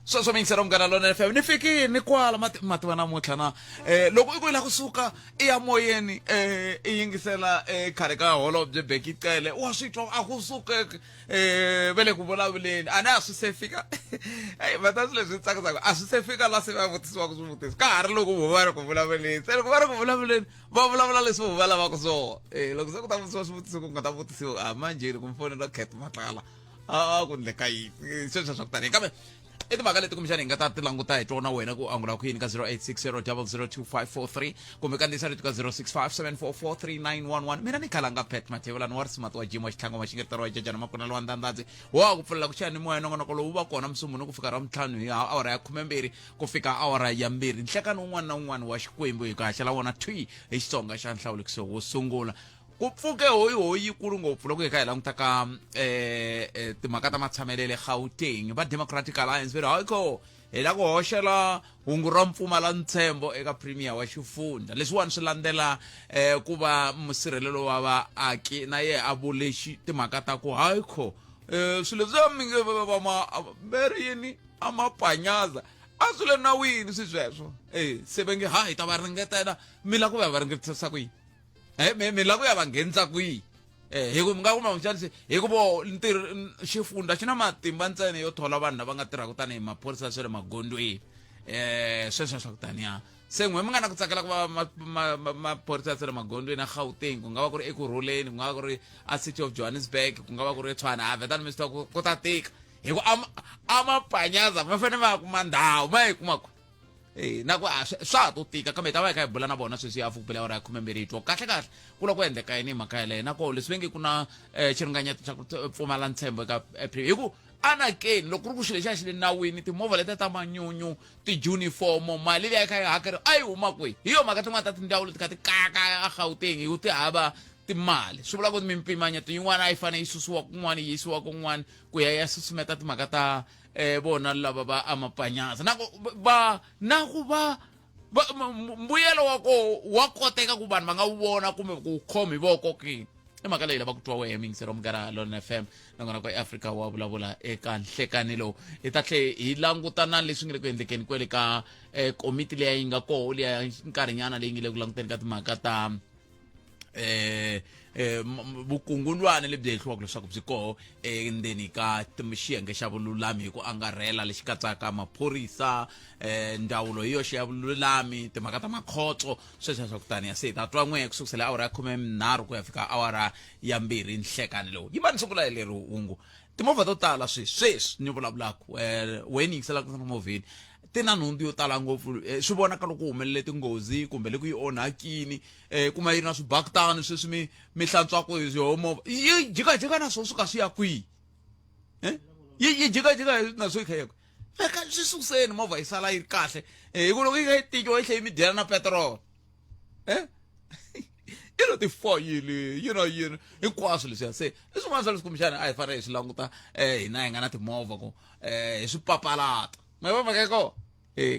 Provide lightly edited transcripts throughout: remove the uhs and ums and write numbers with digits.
Sweswo mi yingisela Munghana Lonene FM. Ni fikile ni kwala mati mati va namuntlha na loko i ku i la kusuka i ya moyeni i yingisela khale ka holobye Bheki Cele wa swi twa a ku sukeke ve le ku vulavuleni a ni a swi se fika va ta swilo leswi tsakisaka a swi se fika la se va vutisiwaka swivutiso ka ha ri loko vo va ri ku vulavuleni se loko va ri ku vulavuleni va vulavula leswi vo va lavaka swona loko se ku ta vutisiwa swivutiso ku nga ta vutisiwa a manjhe loko mi fonela Cat Matlala a ku ndleka yini sweswo swa ku tanihi kambe i timhaka leti kumbexana hi nga ta ti languta hi tona wena ku angula ku yini ka 0860 002543 kumbe kandziyisa rito ka 0657443911 mina ni khalanga Pat Mathebulani wa risimati wa jim wa xitlhango maxingetero wa jajana makuna lwa ndandadzi wa ku pfulela ku xiyanimoya nongonoko lowu va kona musumunu ku fika ra ntlhanu hi awara ya khumembirhi ku fika awara ya mbirhi nhlekani wun'wana na wun'wana wa xikwembu hi ku haxela wona thwi hi Xitsonga xa nhlawulekiso wo sungula. Ku pfuke hoyihoyi yikulu ngopfu loko hi kha hi languta ka timhaka ta matshamelele Gauteng. Va Democratic Alliance va ri hayi hi la ku hoxela hungu ra mpfumala ntshembo eka premier wa xifundza. Leswiwani swi landzela ku va musirhelelo wa vaaki na yehe a vule timhaka ta ku hayi kho swilo leswiya mi nge va ma ve ri yini a mapanyaza a swi le nawini swi sweswo. Se va nge ha hi ta va ringetela mi la ku va va ringetisa ku yini? Mi la ku ya va nghenisa kwihi? Hi ku mi nga kuma kumbexana se hi ku vo ntirho xifundza xi na matimba ntsena yo thola vanhu lava nga tirhaka tanihi maphorisa ya swa le magondzweni sweswo swa ku taniya se n'we mi nga na ku tsakela ku va maphorisa ya swa le magondzweni a Gauteng ku nga va ku ri Ekurhuleni ku nga va ku ri a City of Johannesburg ku nga va ku ri eTshwane a vhetani mi swi tiva ku ta tika hi ku a mapanyaza ma fanele ma ya kuma ndhawu ma yi kuma kwihi? Na ku a swa ha to tika kambe hi ta va hi kha hi bula na vona sweswi ya fukupela awara ya khumembirhi hi twa kahle kahle ku lava ku endleka yini hi mhaka yeleyo na koho leswi va nge ku na xiringanyeto xa ku pfumala ntshembo eka hi ku anakeni loko ku ri ku xilo lexiya xi le nawini timovha letiya ta manyunyu tijunifomo mali leyi kha yi hakeriwa a yi huma kwihi hi yo mhaka tin'wana ta tindzawulo ti kha ti kayakaya a Gauteng hi ku ti hava timali swi vula ku mimpimanyeto yin'wana a yi fanele yi susiwa kun'wana yi yisiwa kun'wana ku ya ya susumeta timhaka ta vona lava va amapanyaza na ku va na ku va mbuyelo wa ko wa koteka ku vanhu va nga wu vona kumbe ku wu khoma hi voko ke i mhaka leyi lava ku twa wehe miyingiselo Munghana Lona FM nakona ku eAfrika wa vulavula eka nhlekani lowu hi ta tlhe hi languta na leswi nga le ku endlekeni kwele ka komiti leyi yi nga koho liya nkarhinyana leyi nga le ku languteni ka timhaka ta vukungundwani lebyi hehliwaka leswaku byi koho endzeni ka xiyenge xa vululami hi ku angarhela lexi katsaka maphorisa ndzawulo hi yoxe ya vululami timhaka ta makhotso sweswo swa ku taniya se hi ta twa n'we ku sukusela awara ya khume nharhu ku ya fika awara ya mbirhi nhlekani lowu yi va ni sungula hi leri hungu timovha to tala sweswi sweswi ni vulavulaka wena yingiselaka movheni ti na nhundzu yo tala ngopfu swi vonaka loko ku humelele tinghozi kumbe loko yi onhakini kuma yi ri na swibakitani sweswi mi mi hlantswaka hi yoho movha yi jikajika na swona swi ka swi ya kwihi yi jikajika na swo yi kha yi ya kwihi veka swi suseni movha yi sala yi ri kahle hi ku loko yi kha yi tikiwa yi tlhela yi mi dyela na petiroli i lo tifoyili yino yini hinkwaswo leswiya se i swin'wana swa leswi kumbexana a hi fanele hi swi languta hina hi nga na timovha ku hi swi papalata ma yi vona mhaka ya kona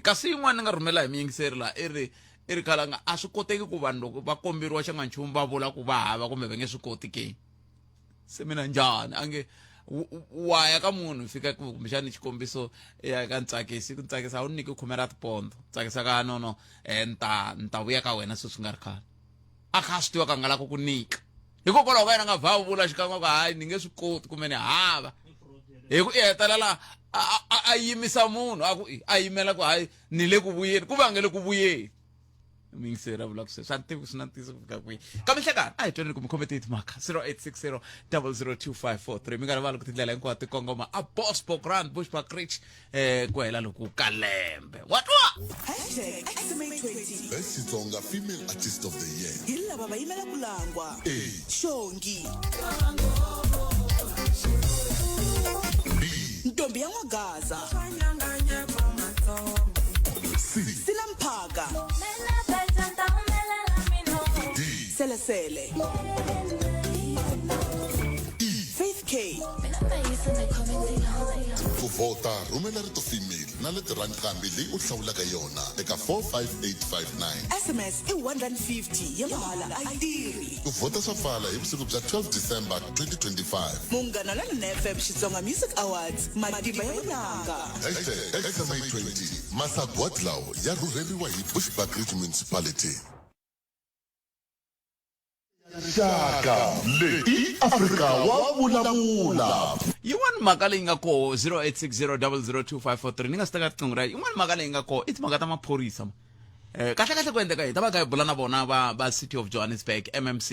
kasi yin'wana ni nga rhumela hi muyingiseri laha i ri i ri khalanga a swi koteki ku vanhu loko va komberiwa xan'wanchumu va vula ku va hava kumbe va nge swi koti ke se mina njhani a nge wa ya ka munhu fika kumbexani xikombiso ya ka Ntsakisi ku Ntsakisi a wu nyiki khume ra tipondo Ntsakisa ka no no ni ta ni ta vuya ka wena se swi nga ri khale a kha a swi tiva ka nga lava ku ku nyika hikokwalaho ka yena nga vha vula xikan'we ku hayi ni nge swi koti kumbe ni hava hi ku i hetelela a yimisa munhu a ku a yimela ku hayi ni le ku vuyeni ku va nge le ku vuyeni muyingiseri a vulaka sweswo a ni tivi ku swi na ntiyiso ku fika kwihi kambe nhlekani a hi twaneni ku mi khome tihi timhaka 0860 002543 mi nga rivali ku tindlela hinkwato ti kongoma a Bospo Grand Bushbuck Ridge ku hela loku ka lembe wa twa Hashtag SMA20 Best Xitsonga Female Artist of the Year. Hi lava va yimela ku langwa. A. Xongi. B. Ntombi ya N'wagaza. C. Sila Mphaka. D. Selesele. E. Faith K. For vhota rhumela rito female na letere ra nqambi leyi u hlawulaka yona eka 45859. Sms i R1.50 ya mahala a yi tirhi. Ku vhota swa pfala hi vusiku bya 12 December 2025. Munghana Lonene FM Xitsonga Music Awards, matimba ya vunanga. Hashtag XMA20 Masagwadi lawa ya rhurheriwa hi Bushbuckridge Municipality. Xaka leyi i Afrika wa vulavula. Yin'wana mhaka leyi nga koho 0860002543 ni nga si teka riqingho ra yin'wana mhaka leyi nga koho i timhaka ta maphorisa ma eh kahle kahle ku endleka hi ta va kha hi bula na vona va va City of Johannesburg MMC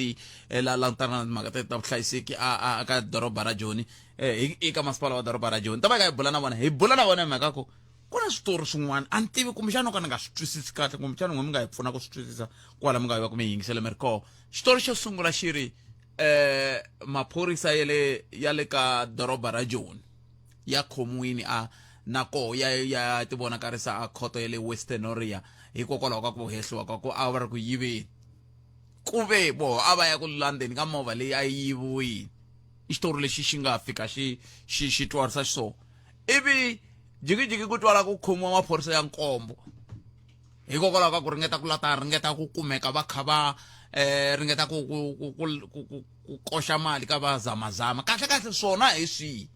eh, la langutana na timhaka ta ta vuhlayiseki a a ka doroba ra Joni eh i ka masipala wa doroba ra Joni ta va kha hi bula na vona hi bula na vona hi mhaka ku ku na switori swin'wana a ni tivi kumbexana o ka ni nga swi twisisi kahle kumbexana n'we mi nga hi pfuna ku swi twisisa kwala mi nga va ku mi yingisele mi ri koho xitori xo sungula xi ri eh maphorisa ya le ya le ka doroba ra Joni ya khomiwini a na koho ya ya tivonakarisa a khoto ya le Western Noria hikokwalaho ka ku hehliwa ka ku a va ri ku yiveni ku ve voho a va ya ku landzeni ka movha leyi a yi yiviwile i xitori lexi xi nga fika xi xi xi twarisa xiswona ivi jikijiki ku twala ku khomiwa maphorisa ya nkombo hikokwalaho ka ku ringeta ku lata ringeta ku kumeka va kha va eh ringeta ku ku ku ku ku ku koxa mali ka va zamazama kahle kahle swona hi swihi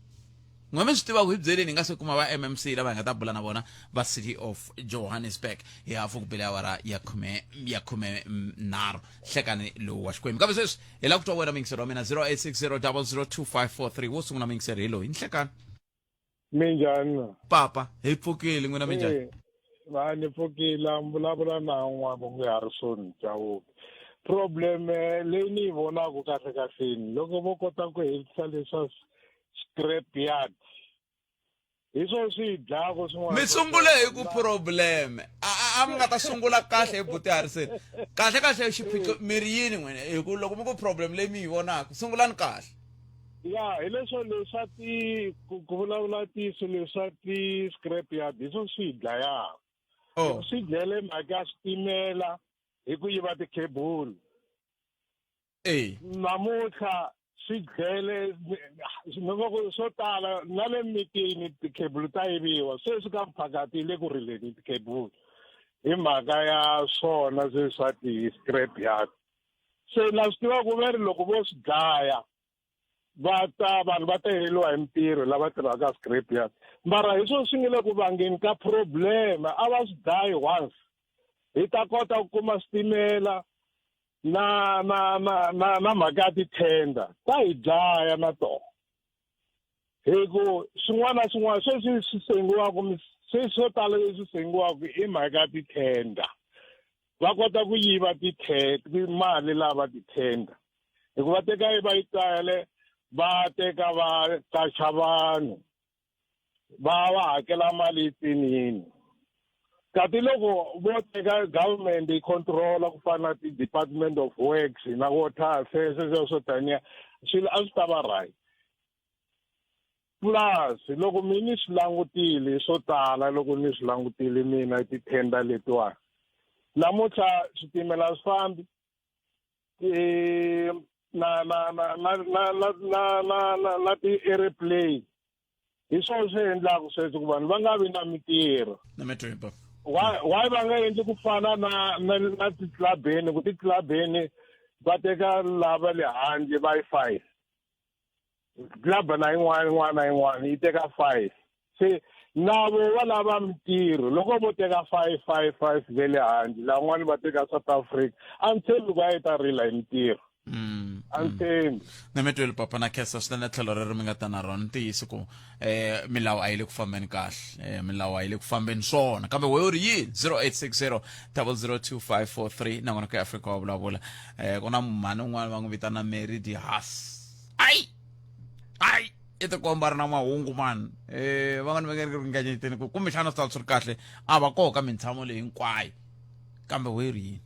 n'we mi swi tivaka hi byeleni hi nga se kuma va MMC lava hi nga ta bula na vona va City of Johannesburg hi hafu ku bele awara ya khume ya khume nharhu hlekani lowu wa xikwembu kambe sweswi hi lava ku twa wena muyingiseri wa mina 0860002543 wo sungula muyingiseri hi loyi nhlekani Minjhani? Papa, hi pfukile n'wina minjhani? Eh, va ni pfukile ni vulavula na n'wavongo Harrison Chauke. Problem eh, leyi ni yi vonaka kahle kahleni loko vo kota ku hetisa leswa scrap yard hi swona swi hi dlayaka swin'wana mi sungule hi ku problem a a- a mi nga ta sungula kahle hi buti Harrison kahle kahle xiphiqo mi ri yini n'wina hi ku loko mi ku problem leyi mi yi vonaka sungulani kahle Ya hi leswo leswa ti ku ku vulavula ntiyiso leswa ti-scrap yard hi swona swi hi dlayaka oh swi dlele mhaka ya switimela hi ku yiva tikhebulu eh namuntlha swi dlele ni nga ku swo tala na le mitini tikhebulu ta yiviwa sweswi ka mphakati yi le ku rileni tikhebulu hi mhaka ya swona sweswi swa ti-scrap yard se na swi tiva ku ve ri loko vo swi dlaya va ta vanhu va ta heleriwa hi mintirho lava tirhaka scrap yard mara hi swona swi nga le ku vangeni ka problem a va swi dlayi once hi ta kota ku kuma switimela na na na na na mhaka ya ti-tender ta hi dlaya na tona hi ku swin'wana na swin'wana sweswi swi sengiwaka sweswi swo tala leswi sengiwaka i mhaka ya ti-tender va kota ku yiva mali lava ti-tender hikuva teka yi va yi tele va teka va qacha vanhu va va hakela mali yitsinini kati loko vo teka government yi controla ku fana na ti-department of works na water affairs sweswo swo taniya swilo a swi ta va right plus loko mi ni swi langutile swo tala loko ni swi langutile mina ti-tender letiwani namuntlha switimela swi fambi na na na na na na na na na na ti-airplane hi swona swi endlaka sweswo ku vanhu va nga vi na mintirho na mitirho why va nga endli ku fana na na na titlabeni ku titlabeni va teka lava le handle va yi five club na yin'wana yin'wana na yin'wana yi teka five se navo va lava mintirho loko vo teka five five five ve le handle lavan'wani va teka South Africa a ni tshembi ku a yi ta rila hi mintirho a ni tshembi Na mi tweli papa na khensa swinene tlhelo rero mi nga ta na rona ntiyiso ku eh milawu a yi le ku fambeni kahle eh milawu a yi le ku fambeni swona kambe wehe u ri yini 0860 002543 na n'wana ka Afrika wa vulavula eh ku na mhani un'wana va n'wi vitana Mary de Haas ai ai i tikomba ri na mahungu mani eh van'wana va nge ri ringanyeteni ku kumbexana swi ta swi ri kahle a va koho ka mintshamo leyi hinkwayo kambe wehe ri yini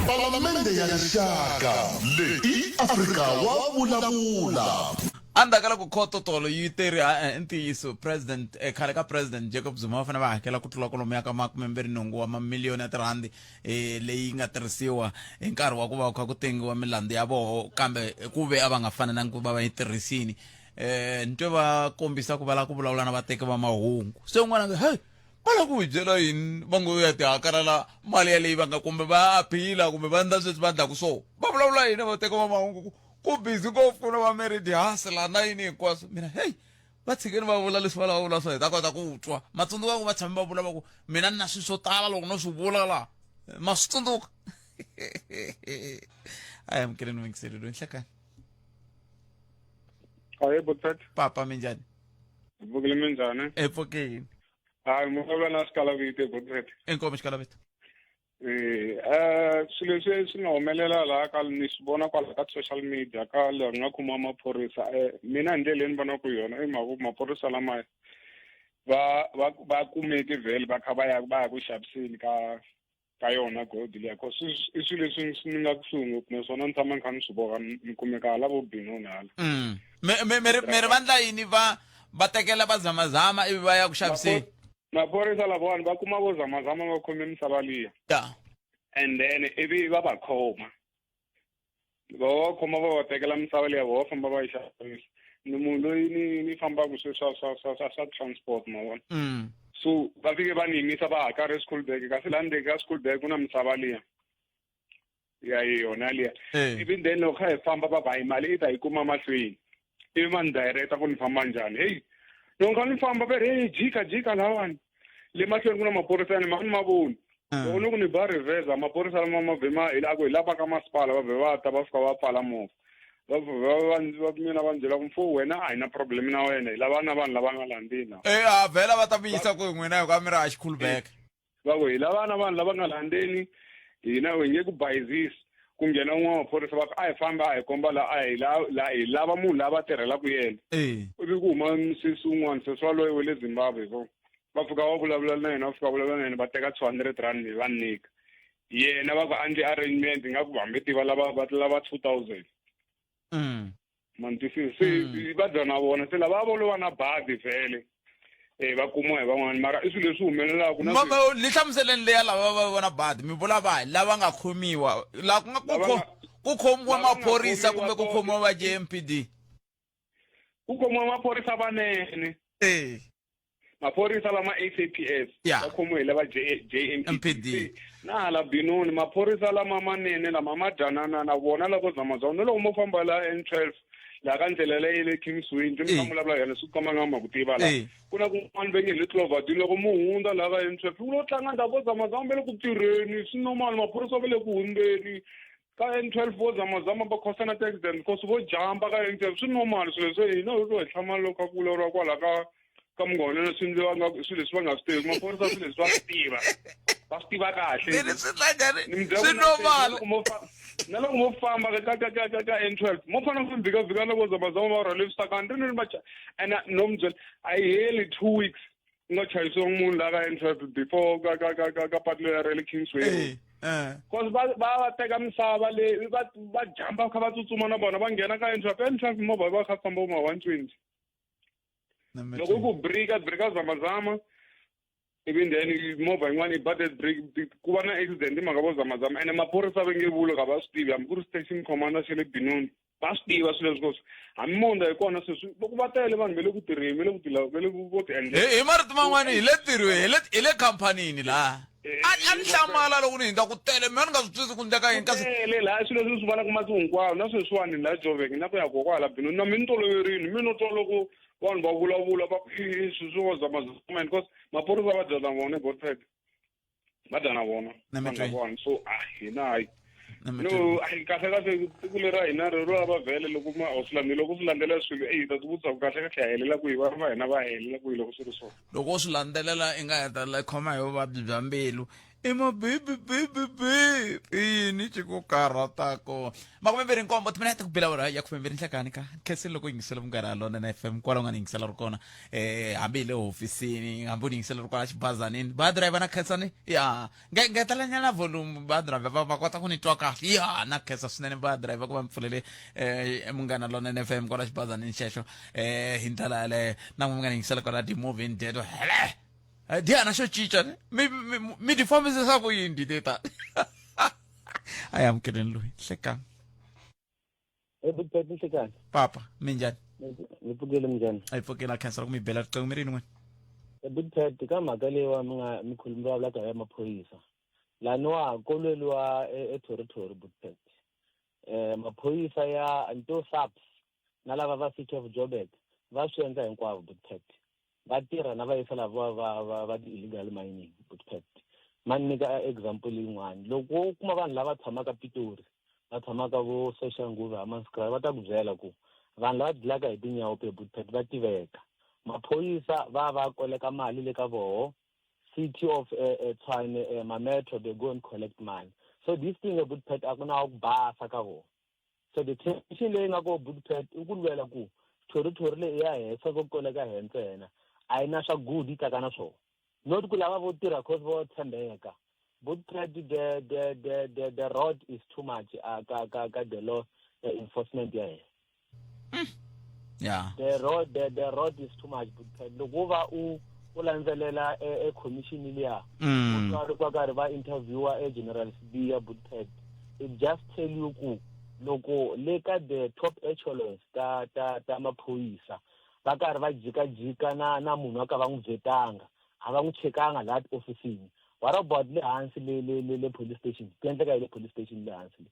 Palamende ya Rixaka leyi i Afrika wa vulavula. Endzhaku ka loko khoto tolo yi teri e-e i ntiyiso president eh, khale ka president Jacob Zuma va fanele va hakela ku tlula kwalomuya ka makumembirhi nhungu wa mamiliyoni ya tirhandi eh, leyi nga tirhisiwa hi nkarhi wa ku va ku kha ku tengiwa milandzu ya voho kambe ku ve a va nga fanelanga ku va va yi tirhisini. um ni twe va kombisa ku va lava ku vulavula na vateki va mahungu se un'wana a hey va lava ku hi byela yini va ngo ya tihakarela mali yaleyi va nga kumbe va aphila kumbe va endla sweswi va endlaku so va vulavula yini vateki va mahungu ku ku busy ngopfu na va married hustler na yini hinkwaswo mina hey va tshikeni va vula leswi va lava vula swona hi ta kota ku twa matsundzuka ku va tshame va vula va ku mina ni na swilo swo tala loko no swi vula laha ma swi tsundzuka a hi amukeleni muyingiseri loyi nhlekani Ahee Botset. Papa minjhani? Pfukile minjhani? Epfukile. Hayi vulavula na Xikalavito Botset. Inkomu Xikalavito. Eh, eh swilo leswi swi nga humelela laha ka ni swi vona kwala ka social media ka laha nga khomiwa maphorisa eh mina hi ndlela leyi ni vonaka yona i mhaka maphorisa lamaya va va va kumeke vhele va kha va ya va ya ku xaviseni ka ka yona gold liya cause i swilo leswi ni nga kusuhi ngopfu naswona ni tshama ni kha ni swi vona ni kumeka hala vo Benoni hala mm. Mi ri vandla yini va va tekela va zamazama ivi va ya ku xaviseni maphorisa lavawani va kuma vo zamazama va khome misava liya ya and then ivi va va khoma va va khoma va va tekela misava liya va va famba va yi xavisa ni munhu loyi ni ni fambaka swi swa swa swa swa swa transport ma vona mm. So va fike va ni yimisa va hakare school bag kasi laha ndzeni ka school bag ku na misava liya ya yona liya eh. Ivi then loko kha hi famba va ba hi mali i ta yi kuma mahlweni ivi va ni directa ku ni famba njhani heyi loko kha ni famba va ri heyi jika jika lahawani le mahlweni ku na maphorisa ni ma ni ma voni Ah. loko ni ku ni ba reverse maphorisa lama ma vhe ma hi la ku hi lava ka masipala va vhe va ta va fika va pfala movha va va va va mina va ni byela ku mfo wena a hi na problem na wena hi lava na vanhu lava nga landzeni la e a vhela va ta mi yisa ku n'wina hi ku a mi ri a xikhulubeke va ku hi lava na vanhu lava nga landzeni hina hi nge ku bayizisi ku nghena un'wana maphorisa va ku a hi fambi a hi komba la a hi la hi lava munhu la va tirhelaka yena e ivi ku huma sesi un'wana sesi waloye wa le Zimbabwe vo va fika va vulavula na yena va fika vulavula na yena va teka R200 mi va nyika yena va ku andle arrangement nga ku hambi tiva lava va lava 2000 Mm. ma ni twisisa se va dya na vona se lava vo lova na badi vhele eh va kumiwa hi van'wani mara i swilo leswi humelelaka na Ni hlamuseleni leya lava va vona badi mi vula vahi lava nga khomiwa laha ku nga ku Lava ku khomiwa lava nga maphorisa khomiwa kumbe ku khomiwa va JMPD ku khomiwa maphorisa vanene eh maphorisa lama SAPS Yeah. va khomiwe hi lava JMPD MPD. Se, na hala Benoni maphorisa lama manene lama ma dyanana na vona lako zamazama na loko mo famba la N12 laha ka ndlela leyi le Kingsway ndzi mi Eh. kha vulavula yona swi komba nga ma ku tiva la Eh. ku na kun'wana va nge hi le Cloverdale loko mo hundza laha ka N12 ku lo tlanga ndhawu vo zamazama va le ku tirheni swi normal maphorisa va le ku hundzeni ka N12 vo zamazama va khosa na ti-accident because vo jumpa ka N12 swi normal swilo leswi hina hi to hi hlamala loko kha ku vulavuriwa kwala ka ka munghana swi ndzi nga swilo leswi va nga swi tivi maphorisa swilo leswi va swi tiva va swi tiva kahle Ni ri swi tlangani Ni mi byela swi ku na normal loko mo na loko mo famba ka ka ka ka ka N12 mo fana ku vhika vhika loko zamazama va rhwale swisakani ri ni va and no mi byela a yi heli 2 weeks ku nga chayisiwa munhu la ka N12 before ka ka ka ka ka patu leyi ra le Kingsway eh eh cause va va va teka misava leyi va va jumpa kha va tsutsuma na vona va nghena ka N12 N12 movha va kha famba ma 120 loko ku brika brika zamazama ivi then movha yin'wana yi bate break ku va na accident hi mhaka vo zamazama ene maphorisa va nge vuli ka va swi tivi hambi ku ri station commander xa le Benoni va swi tiva swilo leswi cause hambi Munda hi kona sweswi loko va tele vanhu va le ku tirheni va le ku tila va le ku vo ti endlela hi marito man'wani hi le tirhweni hi le khampanini laha Eh, a ni hlamala loko ni hundza ku tele mina ni nga swi twisisi ku ndleka yini kasi tele laha swilo leswi swi vonaka masiku hinkwawo na sweswiwani laha Joburg na ku ya kokwala Benoni na mi ni toloverini mi no twa loko vanhu va vulavula va ku i swilo swo zamazama and cause maphorisa va dya na vona Godfred va dya na vona Na mi vanhu twi. lavawani so a hina hayi Na mi twi. no a kahle kahle tiko leri ra hina ri ro lava vhele loko ma u swi landzela loko u swi landzelela swilo eyi ta ti vutisa ku kahle kahle hi helela kwihi vana va hina va helela kwihi loko swi ri so Loko u swi landzelela i nga hetelela i khoma hi vuvabyi bya mbilu i mabibi bibi bibi yini xi ku karhatako 27 timinete ku bela awara ya 12 nhlekani ka khensile loko u yingisela Munghana Lonene FM kwala u nga ni yingisela ri kona um hambi hi le hofisini hambi u ni yingisela ri kwala xibazanini ba driver na khensani ya ngetelanyana volume ba driver va va kota ku ni twa kahle ya na khensa swinene ba driver ku va mi pfulele um Munghana Lonene FM kwala xibazanini xexo um hi ndlela yaleyo na n'wi mi nga ni yingisela kwala timovheni teto hele diana xo cinca ne mi mi mi ti fambisisa ku yini ti ta a yi amukeleni loyi hlekani Hey, Big Pet, nhlekani. Papa minjhani? Ni pfukile minjhani? A yi pfukile a khensa loko mi bela riqingho mi ri yini n'wina? Big Ted ka mhaka leyiwa mi nga mi khulumi vulavulaka hi ya maphorisa laniwa ko lweliwa eThorithori Big Ted maphorisa ya nto SAPS na lava va City of Joburg va swi endla hinkwavo Big Ted va tirha na vayisa lava va va va ti-illegal mining Big Ted ma ni nyika example yin'wana loko wo kuma vanhu lava tshamaka Pitori va tshamaka vo Soshanguve Hammanskraal va ta ku byela ku vanhu lava dilaka hi tinyaope Big Ted va tiveka maphorisa va va koleka mali le ka voho City of Tshwane ma-metro they go and collect money so this thing Big Ted a ku na ku basa ka vona so the tension leyi nga ko Big Ted i ku lwela ku thoritori leyi ya henhla ko koleka he ntsena a yi na swa good yi taka na swona not ku lava vo tirha cause vo tshembeka Big Ted the road is too much ka ka ka the law enforcement ya hina the road is too much Big Ted loko va u landzelela e commission liya karhi kwa karhi va interviewa e General Sibiya Big Ted it just tell you ku loko le ka the top echelons ta ta ta maphorisa va karhi va jikajika na na munhu wa ka va n'wi vetanga a va n'wi chekanga laha tiofisini what about le hansi le le le le police station ku endleka hi le police station le hansi le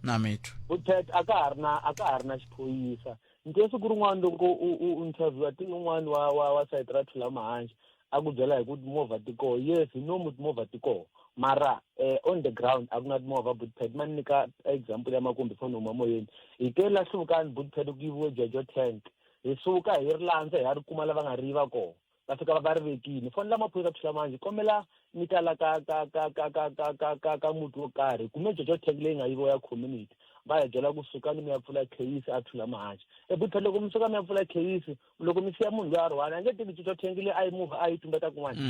na mitwa Big a ka ha ri na a ka ha ri na xiphorisa nte siku rin'wana loko u interviewa ti un'wana wa wa wa site ra Thulamahashe a ku byela hi ku timovha ti koho yes hi nomu timovha ti koho mara on the ground a ku na timovha Big Ted ma ni nyika example ya makumbi foni huma moyeni hi te la hluvukani Big Ted ku yiviwe jojo tank hi suka hi ri landza hi ya ri kuma lava nga ri yiva kona va fika va ri vekile fonela maphorisa Thulamahashe kombela mi ta la ka ka ka ka ka ka ka ka ka muti wo karhi kume jojo tank leyi nga yiviwa ya community va hi byela ku sukani mi ya pfula kheyisi a Thulamahashe e Big Ted loko mi suka mi ya pfula kheyisi loko mi siya munhu loyi a ri one a nge teki jojo tank leyi a yi movha a yi tumbeta kun'wana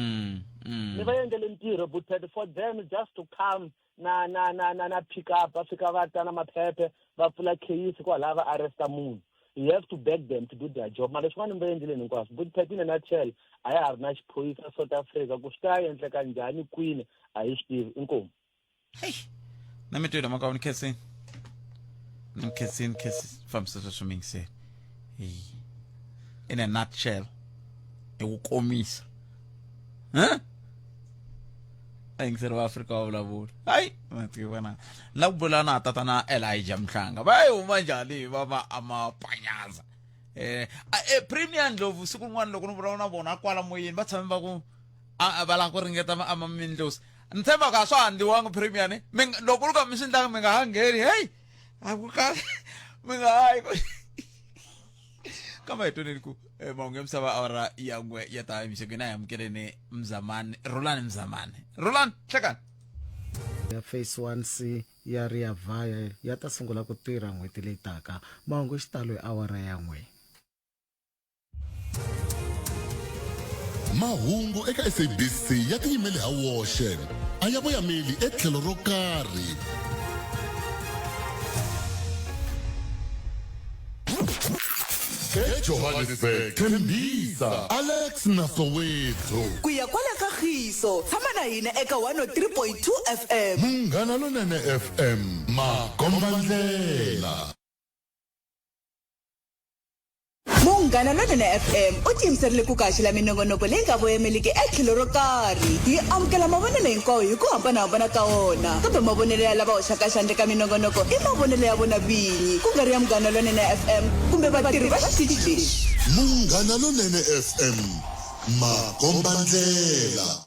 mi va endlele ntirho Big Ted for them just to come na na na na na pick up va fika va ta na maphephe va pfula kheyisi kwalaya va arresta munhu you have to beg them to do their job mara leswin'wana mi va endleleni hinkwaswo Big Ted in a nutshell a ya ha ri na xiphorisa South Africa ku swi ta endleka njhani kwini a hi swi tivi inkomu na mi twile maka ni khensini ni khensini khensi fambisa sweswo mingiseni in a nutshell hi ku komisa huh? A yingiseri va Afrika va vulavula hayi mativona la ku bula na tatana Elijah Mhlanga va yi huma njhani va va amapanyaza Premier Ndlovu siku rin'wana loko ni vulavula na vona kwala moyeni va tshame va ku a va lava ku ringeta amamindlosi ni tshemba ka swa ha ndliwanga Premier ni mi loko lu ka mi swi ndlanga mi nga ha ngheni hey a ku ka mi nga ha yi kambe hi twaneni ku mahungu ya misava awara ya n'we ya ta emixekweni a hi amukeleni Mzamani Rhulani Mzamani Rhulani hlekani ya Phase 1C ya Rea Vaya ya ta sungula ku tirha n'hweti leyi taka. Mahungu hi xitalo hi awara ya n'we. Mahungu eka SABC ya tiyimele ha woxe a ya voyameli etlhelo ro karhi. EJohannesburg, Tembisa, Alex na Soweto. Ku ya kwala ka Khiso, tshama na hina eka 103.2 FM. Munghana Lonene FM, makombandlela. Munghana Lonene FM u tiyimiserile ku ku haxela minongonoko leyi nga voyemeliki etlhelo ro karhi. Hi amukela mavonelo hinkwawo hi ku hambanahambana ka wona, kambe mavonelo ya lava hoxaka xandla eka minongonoko i mavonelo ya vona vinyi, ku nga ri ya Munghana Lonene FM kumbe vatirhi va xitichi lexi. Munghana Lonene FM, makombandlela.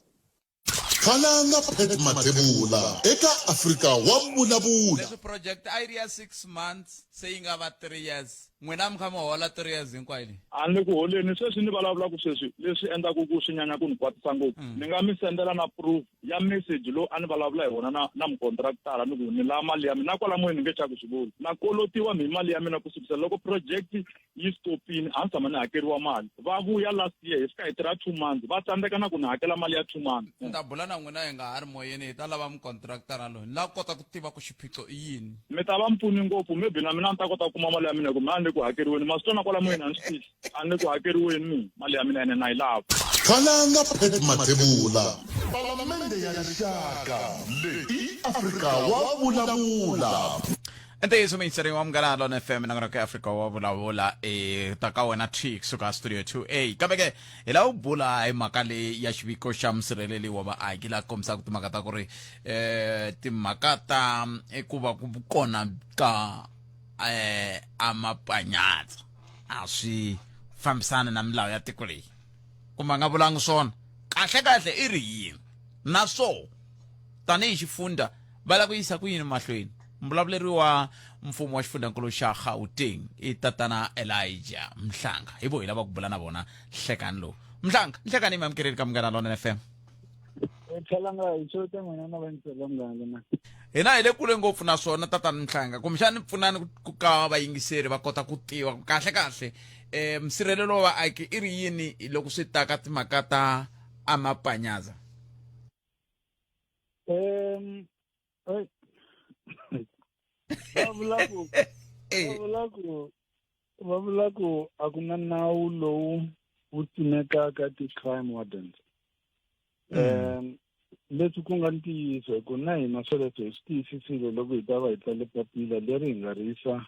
Khalanga Pat Mathebula eka Afrika wa Vulavula. Leswi project a yi ri ya 6 months se yi nga va 3 years n'wina mi kha mi hola 3 years hinkwayo leyi A ni ku holeni sweswi ni vulavulaka sweswi leswi endlaku ku swi nyanya ku ni kwatisa ngopfu ni nga mi sendela na proof ya message lowu a ni vulavula hi wona na na mukontraktara ni ku ni lava mali ya mina na kwala moyeni ni nge chavi ku swi vula na kolotiwa mi mali ya mina ku sukisela loko project yi stopini a ni tshama ni hakeriwa mali va vuya last year hi fika hi tirha 2 months va tsandzeka na ku ni hakela mali ya 2 months ni ta bula na n'wina hi nga ha ri moyeni hi ta lava mukontraktara loyi ni lava ku kota ku tiva ku xiphiqo i yini mi ta va mpfuni ngopfu maybe na mina ni ta kota ku kuma mali ya mina hi ku mina a ni le ku hakeriweni ma swi twa na kwala moyeni a ni swi tivi a ni le ku hakeriweni mina mali ya mina ene na yi lava Khalanga Pat Mathebula Palamende ya Rixaka leyi i Afrika wa Vulavula. Ntiyiso muyingiseri wa Munghana Lona FM nongonoko ya Afrika wa vulavula e ta ka wena T kusuka studio 2A. Kambe ke hi lava ku bula hi mhaka leyi ya xiviko xa musirheleli wa vaaki laha kombisaka timhaka ta ku ri timhaka ta ku va ku kona ka amapanyatsa a swi fambisani na milawu ya tiko leyi kumbe a nga vulangi swona kahle kahle i ri yini naswo tanihi xifundza va lava ku yisa ku yini mahlweni mbulavuleri wa mfumo wa xifundzankulu xa Gauteng i tatana Elijah Mhlanga hi vo hi lava ku bula na vona nhlekani lowu Mhlanga nhlekani i mamukeleli ka Munghana Lonene FM. Tlhelanga hi xeweta n'wina na vayingiseri va Munghana Lonene. Hina hi le kule ngopfu naswona tatana Mhlanga kumbexani pfunani ku ka vayingiseri va kota ku tiva ku kahle kahle musirhelelo wa vaaki i ri yini loko swi ta ka timhaka ta amapanyaza. Va vula ku va vula ku va vula ku a ku na nawu lowu wu tsimekaka ti-crime wardens. Leswi ku nga ntiyiso hi ku na hina swoleswo hi swi tiyisisile loko hi ta va hi tsale papila leri hi nga ri yisa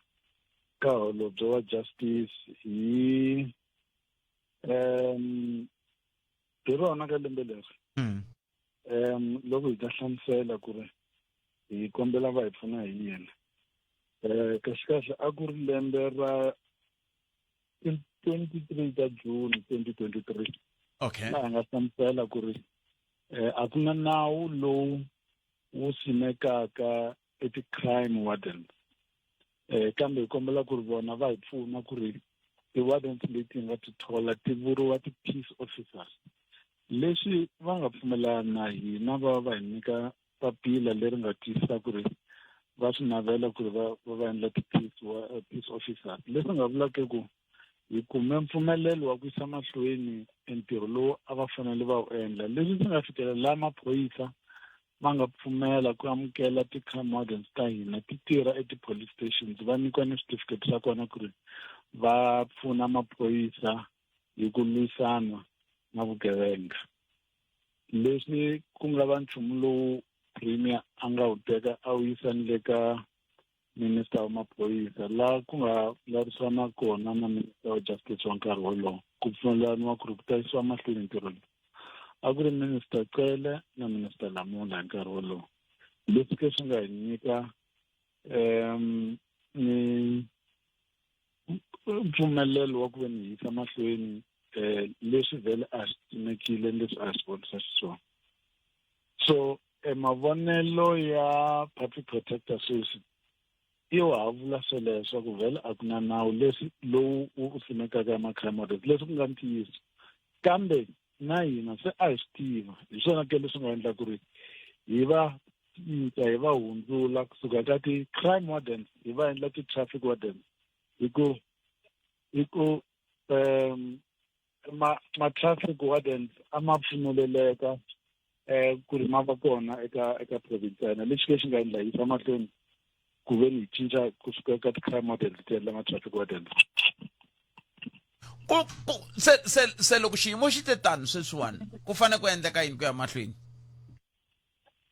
ka holobye wa justice hi hi rona ka lembe leri. Loko hi ta hlamusela ku ri hi kombela va hi pfuna hi yini. Kahle kahle a ku ri lembe ra 23 ta June 2023. Laha hi nga hlamusela ku ri a ku na nawu lowu wu simekaka eti-crime wardens. Kambe hi kombela ku ri vona va hi pfuna ku ri ti-wardens leti hi nga ti thola ti vuriwa ti-peace officers. Leswi va nga pfumelana na hina va va hi nyika papila leri nga tiyisisa ku ri va swi navela ku ri va va endla ti-peace peace officers. Leswi nga vulaka ku hi kume mpfumelelo wa ku yisa mahlweni ntirho lowu a va fanele va wu endla. Leswi swi nga fikela laha maphorisa va nga pfumela ku amukela ti-crime wardens ta hina ti tirha eti-police stations, va nyikiwa ni switifiketi swa kona ku ri va pfuna maphorisa hi ku lwisana na vugevenga. Leswi ku nga va nchumu lowu Premier a nga wu teka a wu yisa ni le ka Minister wa Maphorisa, laha ku nga vulavurisana kona na Minister wa Justice wa nkarhi wolowo ku pfumelelaniwa ku ri ku ta yisiwa mahlweni ntirho lowu. A ku ri Minister Cele na Minister Lamola hi nkarhi wolowo. Leswi ke swi nga hi nyika ni mpfumelelo wa ku ve ni yisa mahlweni leswi vhele a swi timekile leswi a swi vonisa xiswona. So mavonelo ya Public Protector sweswi i wa ha vula sweleswo ku vhele a ku na nawu leswi lowu wu simekaka ma-crime wardens, leswi ku nga ntiyiso. Kambe na hina se a hi swi tiva, hi swona ke leswi nga endla ku ri hi va cinca hi va hundzula kusuka ka ti-crime wardens hi va endla ti-traffic wardens, hi ku hi ku ma-traffic wardens a ma pfumeleleka ku ri ma va kona eka province ya hina. Lexi lexi nga endla yisa mahlweni ku ve ni hi cinca kusuka eka ti-crime wardens ti endla ma-traffic wardens. Ku, ku, se, se, se loko xiyimo xi te tano sweswiwani ku fanele ku endleka yini ku ya mahlweni?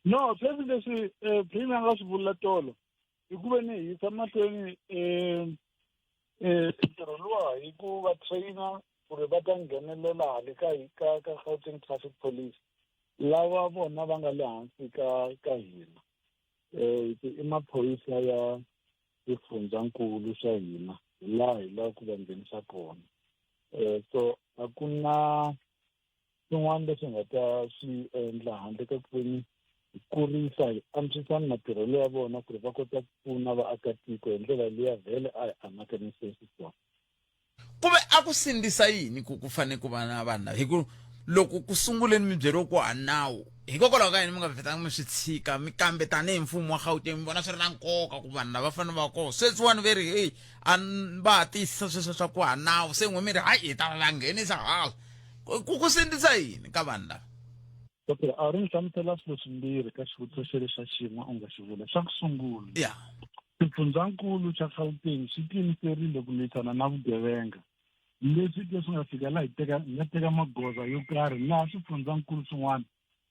No, sweswi leswi Premier a nga swi vula tolo i ku ve ni hi yisa mahlweni ntirho luwa hi ku va trainer ku ri va ta nghenelela hale ka ka ka Gauteng Traffic Police lava vona va nga le hansi ka ka hina. I maphorisa ya swifundzankulu swa hina hi laha hi lava ku va nghenisa kona. So a ku na swin'wana leswi nga ta swi endla handle ka ku veni hi kurisa hi antswisa matirhelo ya vona ku ri va kota ku pfuna vaakatiko hi ndlela liya vhele a hi anakanyise xiswona. Kuve a ku sindzisa yini ku ku fanele ku va na vanhu lava? Hi ku loko ku sunguleni mi byeriwe ku a nawu, hikokwalaho ka yini mi nga vhetanga mi swi tshika mi kambe tanihi mfumo wa Gauteng mi vona swi ri na nkoka ku vanhu lava fanele va kona? Sweswiwani ve ri heyi a va ha tiyisisa sweswo swa ku a nawu, se n'we mi ri hayi hi ta va nghenisa hala. Ku sindzisa yini ka vanhu lava? Okay, a ri ni hlamusela swilo swimbirhi ka xivutiso xele xa xin'we u nga xi vula. Xa ku sungula, xifundzankulu xa Gauteng xi tiyimiserile ku lwisana na vugevenga. Leswi ke swi nga fika laha hi teka hi nga teka magoza yo karhi laha swifundzankulu swin'wana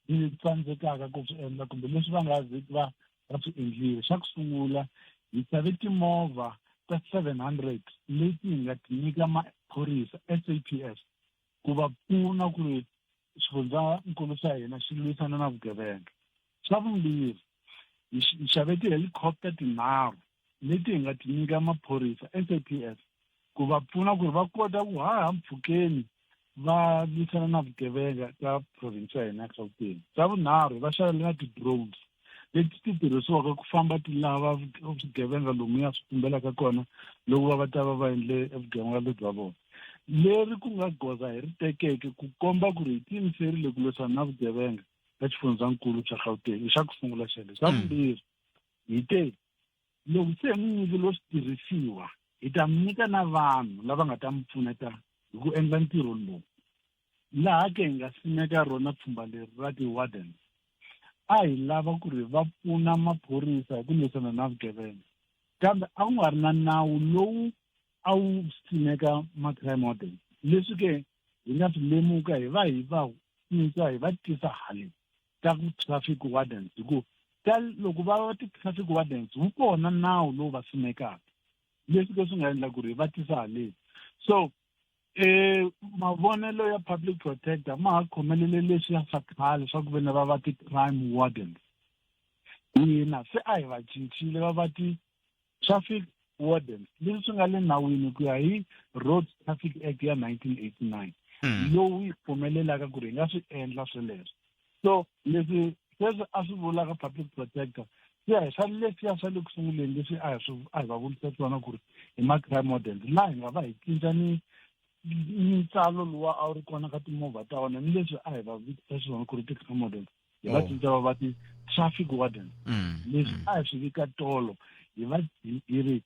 swi tsandzekaka ku swi endla kumbe leswi va nga ziki va va swi endlile. Xa ku sungula Hi xave timovha ta 700 leti hi nga ti nyika maphorisa, SAPS, ku va pfuna ku ri xifundzankulu xa hina xi lwisana na vugevenga. Xa vumbirhi, hi xave tihelikhoputa tinharhu leti hi nga ti nyika maphorisa, SAPS, ku va pfuna ku ri va kota ku haha mpfhukeni va lwisana na vugevenga ka province ya hina ya Gauteng. Xa vunharhu, va xavele na ti-drones leti ti tirhisiwaka ku famba ti lava swigevenga lomuya swi tumbelaka kona loko va va ta va va endle vugevenga lebyi bya vona. Leri ku nga goza hi ri tekeke ku komba ku ri hi tiyimiserile ku lwisana na vugevenga ka xifundzankulu xa Gauteng i xa ku sungula xelexo. Xa vumbirhi, hi te loko se hi mi nyikile switirhisiwa hi ta mi nyika na vanhu lava nga ta mi pfuneta hi ku endla ntirho lowu. Laha ke hi nga simeka rona pfhumba leri ra ti-wardens, a hi lava ku ri va pfuna maphorisa hi ku lwisana na vugevenga, kambe a ku nga ri na nawu lowu a wu simeka ma-crime wardens. Leswi ke hi nga swi lemuka hi va hi va cinca hi va tisa haleni ka ku traffic wardens, hi ku ka loko va va ti-traffic wardens wu kona nawu lowu va simekaka, leswi ke swi nga endla ku ri hi va tisa haleni. So mavonelo ya public protector ma ha khomelele leswiya swa khale swa ku ve ni va va ti-crime wardens. Hina se a hi va cincile va va ti-traffic wardens, leswi swi nga le nawini ku ya hi Road Traffic Act ya 1989, lowu yi pfumelelaka ku ri hi nga swi endla sweleswo. So leswi sweswi a swi vulaka public protector swi ya hi swa leswiya swa le ku sunguleni leswi a hi swi a hi va vulisa swona ku ri hi ma-crime wardens, laha hi nga va hi cinca ni ntsalo luwa a wu ri kona ka timovha ta vona ni leswi a hi va vitisa xiswona ku ri ti-crime wardens, hi va cinca va va ti-traffic wardens. Leswi a hi swi vika tolo, hi va hi ri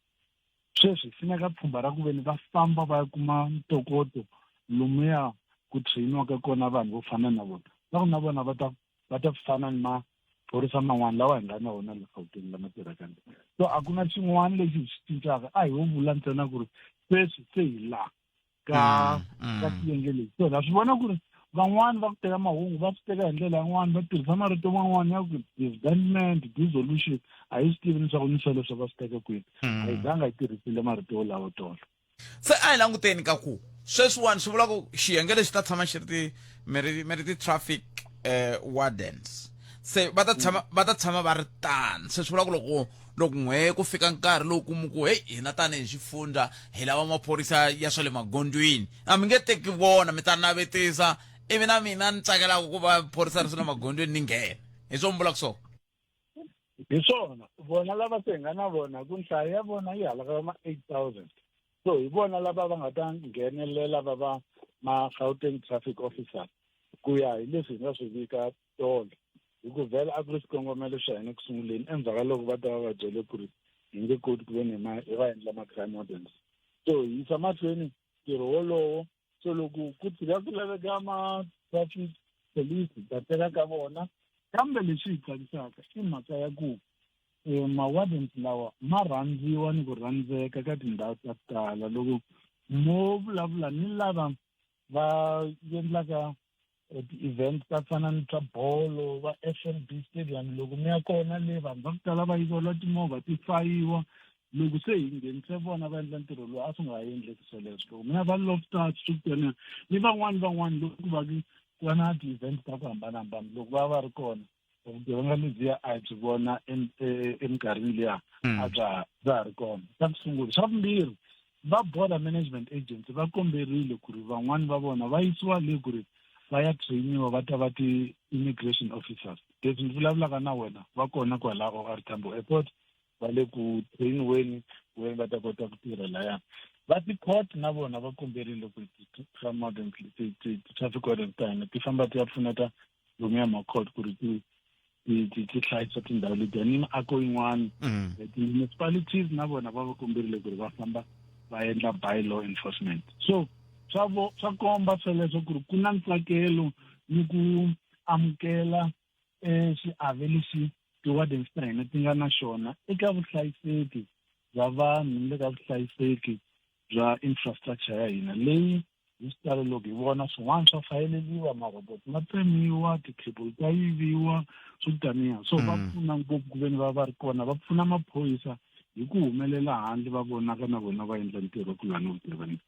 sweswi swi na ka pfhumba ra ku veni va famba va ya kuma ntokoto lomuya ku trainiwaka kona vanhu vo fana na vona, va ku na vona va ta va ta fana ni maphorisa man'wana lawa hi nga na wona la Gauteng lama tirhaka. So a ku na xin'wana lexi hi xi cincaka, a hi wo vula ntsena ku ri sweswi se hi laha ka ka xiyenge lexi. So na swi vona ku ri van'wani va ku teka mahungu va swi teka hi ndlela yan'wani, va tirhisa marito man'wani ya ku disbandment, dissolution, a hi swi tivi leswaku ni sweleswo va swi teka kwini. A hi zanga hi tirhisile marito wolawo tolo. Se a hi languteni ka ku sweswiwani swi vula ku xiyenge lexi ta tshama xi ri ti mi ri mi ri ti-traffic wardens, se va ta tshama va ta tshama va ri tani. Se swi vula ku loko loko n'we ku fika nkarhi lowu kumu ku heyi hina tanihi xifundza hi lava maphorisa ya swa le magondzweni, a mi nge teki vona, mi ta navetisa ivi na mina ni tsakelaka ku va phorisa ri swa le magondzweni ni nghena. Hi swo mi vulaka swona? Hi swona. Vona lava se hi nga na vona ku nhlayo ya vona yi hala ka ma 8000, so hi vona lava va nga ta nghenelela va va ma Gauteng traffic officers ku ya hi leswi hi nga swi vika tolo, hi ku vhela a ku ri xikongomelo xa hina ku sunguleni endzhaku ka loko va ta va va byele ku ri hi nge koti ku ve ni hi va endla ma-crime wardens. So hi yisa mahlweni ntirho wolowo. So loko ku tshika ku laveka ma-traffic police, hi ta teka ka vona. Kambe leswi hi tsakisaka i mhaka ya ku ma-wardens lawa ma rhandziwa ni ku rhandzeka ka tindhawu ta ku tala. Loko mo vulavula ni lava va endlaka ti-event ta fana ni swa bolo va F_N_B Stadium, loko mi ya kona le vanhu va ku tala va yiveriwa timovha ti fayiwa. Loko se hi nghenise vona va endla ntirho lowu, a swi nga ha endleki sweleswo. Loko mi ya va Loftus swi ni van'wani van'wani loko ku va ku va na ti-event ta ku hambanahambana, loko va va ri kona vugevenga lebyiya a hi byi vona eminkarhini liya a bya bya ha ri kona. Xa ku sungula. Xa vumbirhi, va Border Management Agency va komberile ku ri van'wani va vona va yisiwa le ku ri va ya trainiwa va ta va ti-immigration officers. Leswi ndzi vulavulaka na wena va kona kwala O_R Tambo Airport, va le ku trainiweni ku va ta kota ku tirha laya. Va ti-court na vona va komberile ku ti-traffic wardens ta hina ti famba ti ya pfuneta lomuya ma-court ku ri ti ti ti ti hlayisa tindhawu letiya ni miako yin'wana. Ti-municipalities na vona va va komberile ku ri va famba va endla by law enforcement. So swa vo swa komba sweleswo ku ri ku na ntsakelo ni ku amukela xiave lexi ti-wardens ta hina ti nga na xona eka vuhlayiseki bya vanhu ni le ka vuhlayiseki bya infrastructure ya hina leyi hi xitalo loko hi vona swin'wana swa fayeleliwa, marobot ma tsemiwa, ti-cable ta yiviwa, swo taniya. So va pfuna ngopfu ku veni va va ri kona, va pfuna maphorisa. Hi ku humelela handle va vonaka na vona va endla ntirho ku lwa ni vugevenga.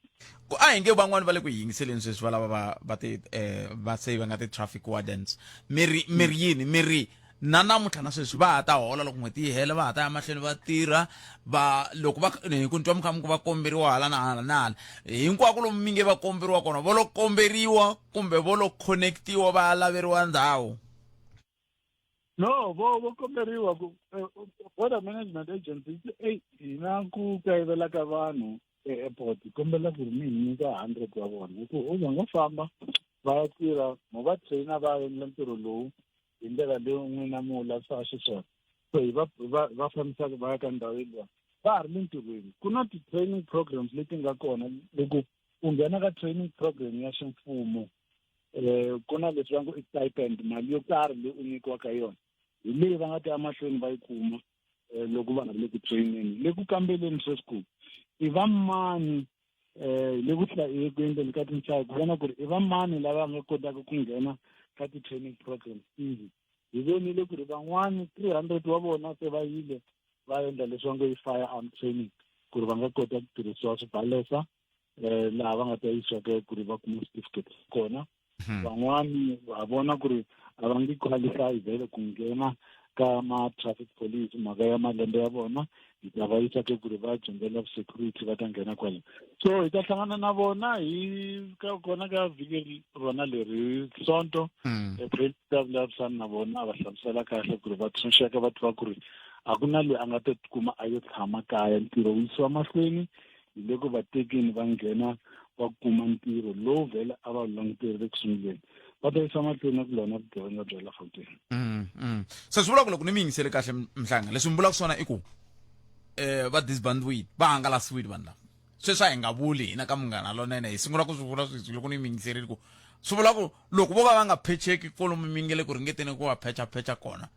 Ku a hi nge van'wani va le ku hi yingiseleni sweswi va lava va va ti eh, va se va nga ti-traffic wardens mi ri mi ri yini mi ri na namuntlha na sweswi va ha ta hola loko n'hweti yi hela va ha ta ya mahlweni va tirha va loko va hi ku ni twa mi kha mi ku va komberiwa hala na hala na hala hinkwako lomu mi nge va komberiwa kona vo lo komberiwa kumbe vo lo connectiwa va ya laveriwa ndhawu No, vo vo komberiwa ku eh, border management agency yi te, eyi hina ku kayivela ka vanhu e-airport hi kombela ku ri mi hi nyika 100 wa vona hi ku u va nga famba va ya tirha mo va trainer va endla ntirho lowu hi ndlela leyi n'wina mi wu lavisaka xiswona so hi va va va fambisaka va ya ka ndhawu yeliya va ha ri le ntirhweni ku na ti-training programs leti nga kona loko u nghena ka training program ya ximfumo eh ku na leswi va ngo i stipend mali yo karhi leyi u nyikiwaka yona hi leyi va nga ta ya mahlweni va yi kuma eh, loko va ha ri le ku traineni le ku kambeleni sweswi ku i va mani eh le ku ku endleni ka tinhlayo ku vona ku ri i va mani lava nga kotaka ku nghena ka ti-training programs easy hi vonile ku ri van'wani 300 wa vona se va yile va endla leswi va ngo i firearm training ku ri va nga kota ku tirhisiwa swibalesa eh laha va nga ta yisiwa ke ku ri va kuma certificate kona hmm. van'wani va vona ku ri a va nge qualify vhele ku nghena ka ma-traffic police mhaka ya malembe ya vona hi ta va yisa ke ku ri va dyondzela security va ta nghena kwale so hi ta hlangana na vona hi ka kona ka vhiki rona leri sonto hmm. april ta vulavurisana na vona a va hlamusela kahle ku ri va tshunxeka va tiva ku ri a ku na loyi a nga ta tikuma a yo tshama kaya ntirho wu yisiwa mahlweni hi le ku va tekeni va nghena va kuma ntirho lowu vhele a va wu languterile ku sunguleni va ta yisa mahlweni na ku lwa na vugevenga bya la Gauteng mm, mm. se swi vula ku loko ni mi yingisele kahle mhlanga leswi mi vulaka swona i ku eh va disbandwile va hangalasiwile vanhu lava sweswi a hi nga vuli hina ka munghana lonene hi sungula ku swi vula sweswi loko ni mi yingiserile ku swi vula ku loko vo ka va nga phecheki kolomu mi nge le ku ringeteni ku va phecha phecha kona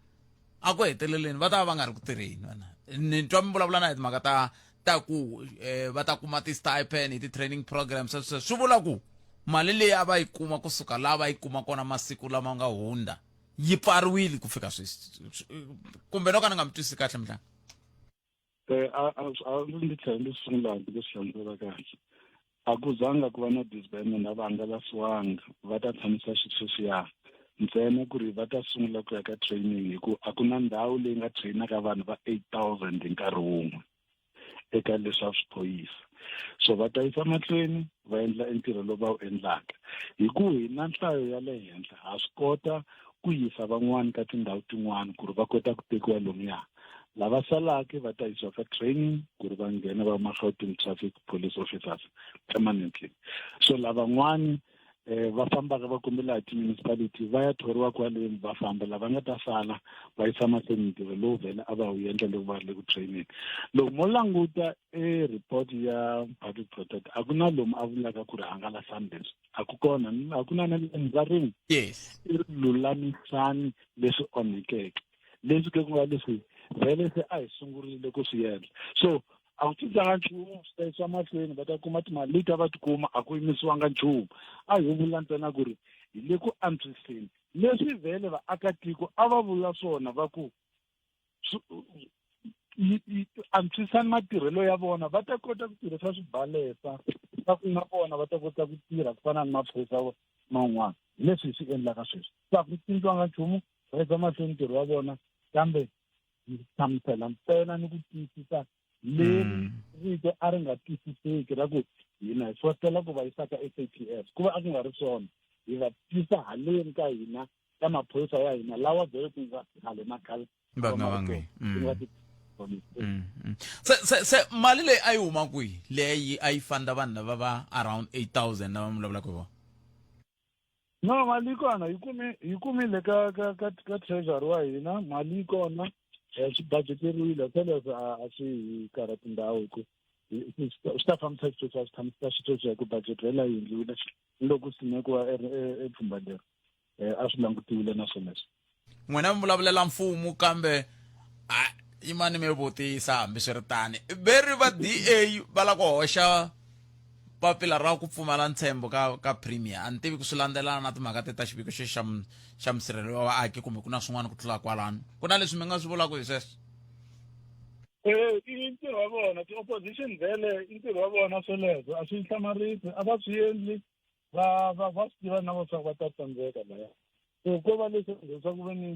a ku heteleleni va ta va va nga ri ku tirheni vana ni twa mi vulavula na hi timhaka ta ta ku eh, va ta kuma ti-stipend hi ti-training programs sweswo swi vula ku mali leyi a va yi kuma kusuka laha va yi kuma kona masiku lama nga hundza yi pfariwile ku fika sweswi kumbe no ka ni nga mi twisisi kahle mhlanga Eh, a a a ndzi tlhela ndzi sungula hambi ku swi hlamusela kahle a ku zanga ku va na disbandment a va hangalasiwanga va ta tshamisa xisweswiya ntsena ku ri va ta sungula ku ya ka training hi ku a ku na ndhawu leyi nga trainaka vanhu va 8000 hi nkarhi wun'we eka leswa swiphorisa so va ta yisa mahlweni va endla entirho lowu va wu endlaka hi ku hi na nhlayo ya le henhla ha swi kota ku yisa van'wani ka tindhawu tin'wani ku ri va kota ku tekiwa lomuya lava salaka va ta yisiwa ka training ku ri va nghena va ma Gauteng traffic police officers permanently so lavan'wani eh va fambaka va kombela hi ti-municipality va ya thoriwa kwaleni va famba lava nga ta sala va yisa mahlweni ntirho lowu vhele a va wu endla loko va ri le ku traineni loko mo languta e report ya public protect a ku na lomu a vulaka ku ri hangalasani leswi a ku kona a ku na na lembe rin'we yes i ri lulamisani leswi onhekeke leswi ke ku nga leswi vhele se a hi sungurile ku swi endla so a ku cincanga nchumu swi ta yisiwa mahlweni va ta kuma timali leti a va ti kuma a ku yimisiwanga nchumu a hi vula ntsena ku ri hi le ku antswiseni leswi vhele vaakatiko a va vula swona va ku antswisani matirhelo ya vona va ta kota ku tirhisa swibalesa swa ku na vona va ta kota ku tirha ku fana ni maphorisa man'wana hi leswi hi swi endlaka sweswi so a ku cinciwanga nchumu va yisa mahlweni ntirho wa vona kambe hi hlamusela ntsena ni ku tiyisisa leri mm. rito a ri nga twisiseki ra ku hina hi fositela ku va yisa ka SAPS ku va a ku nga ri swona hi va tisa haleni ka hina ka maphorisa ya hina lawa vhele ku nga khale na khale va nga va nge mm. mm, mm. se se se mali leyi a yi huma kwihi leyi a yi fanda vanhu lava va around 8000 lava mi vulavulaka hi vona No, mali yi kona yi kumi yi kumile ka ka ka ka treasury wa hina mali yi kona eh, swi budgeteriwile se leswi a a swi hi karhati ndhawu hi ku swi ta fambisa xitsotsi a swi tshamisisa xitsotsi hi ku budget vhela yi endliwile loko simekiwa epfhumba leri eh, a swi langutiwile na swona leswi N'wina mi vulavulela mfumo kambe a yimani mi vutisa hambiswiritani ve ri va DA va lava ku hoxa papila ra ku pfumala ntshembo ka ka premier a ni tivi ku swi landzelana na timhaka te ta xiviko xexi xa xa musirheleli wa vaaki kumbe ku na swin'wana ku tlula kwalano ku na leswi mi nga swi vulaka hi sweswo. Eh, i ntirho wa vona ti-opposition vhele i ntirho wa vona sweleswo a swi hlamarisi a va swi endli va va va swi tiva na vo swa ku va ta tsandzeka laya so ko va leswi leswaku ve ni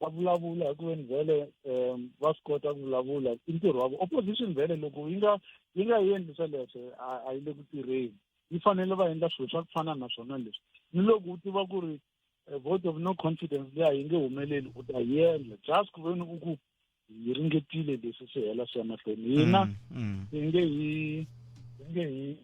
va vulavula hi ku veni vhele um va swi kota ku vulavula i ntirho wa vo opposition vhele loko yi nga yi nga endli sweleswo a yi le ku tirheni yi fanele va endla swilo swa ku fana na swona leswi ni loko u tiva ku ri eh, vote of no confidence leyi a yi nge humeleli u ta yi endla just ku veni u ku hi ringetile leswi swi hela swi ya mahlweni hina mm, mm. hi nge hi hi nge hi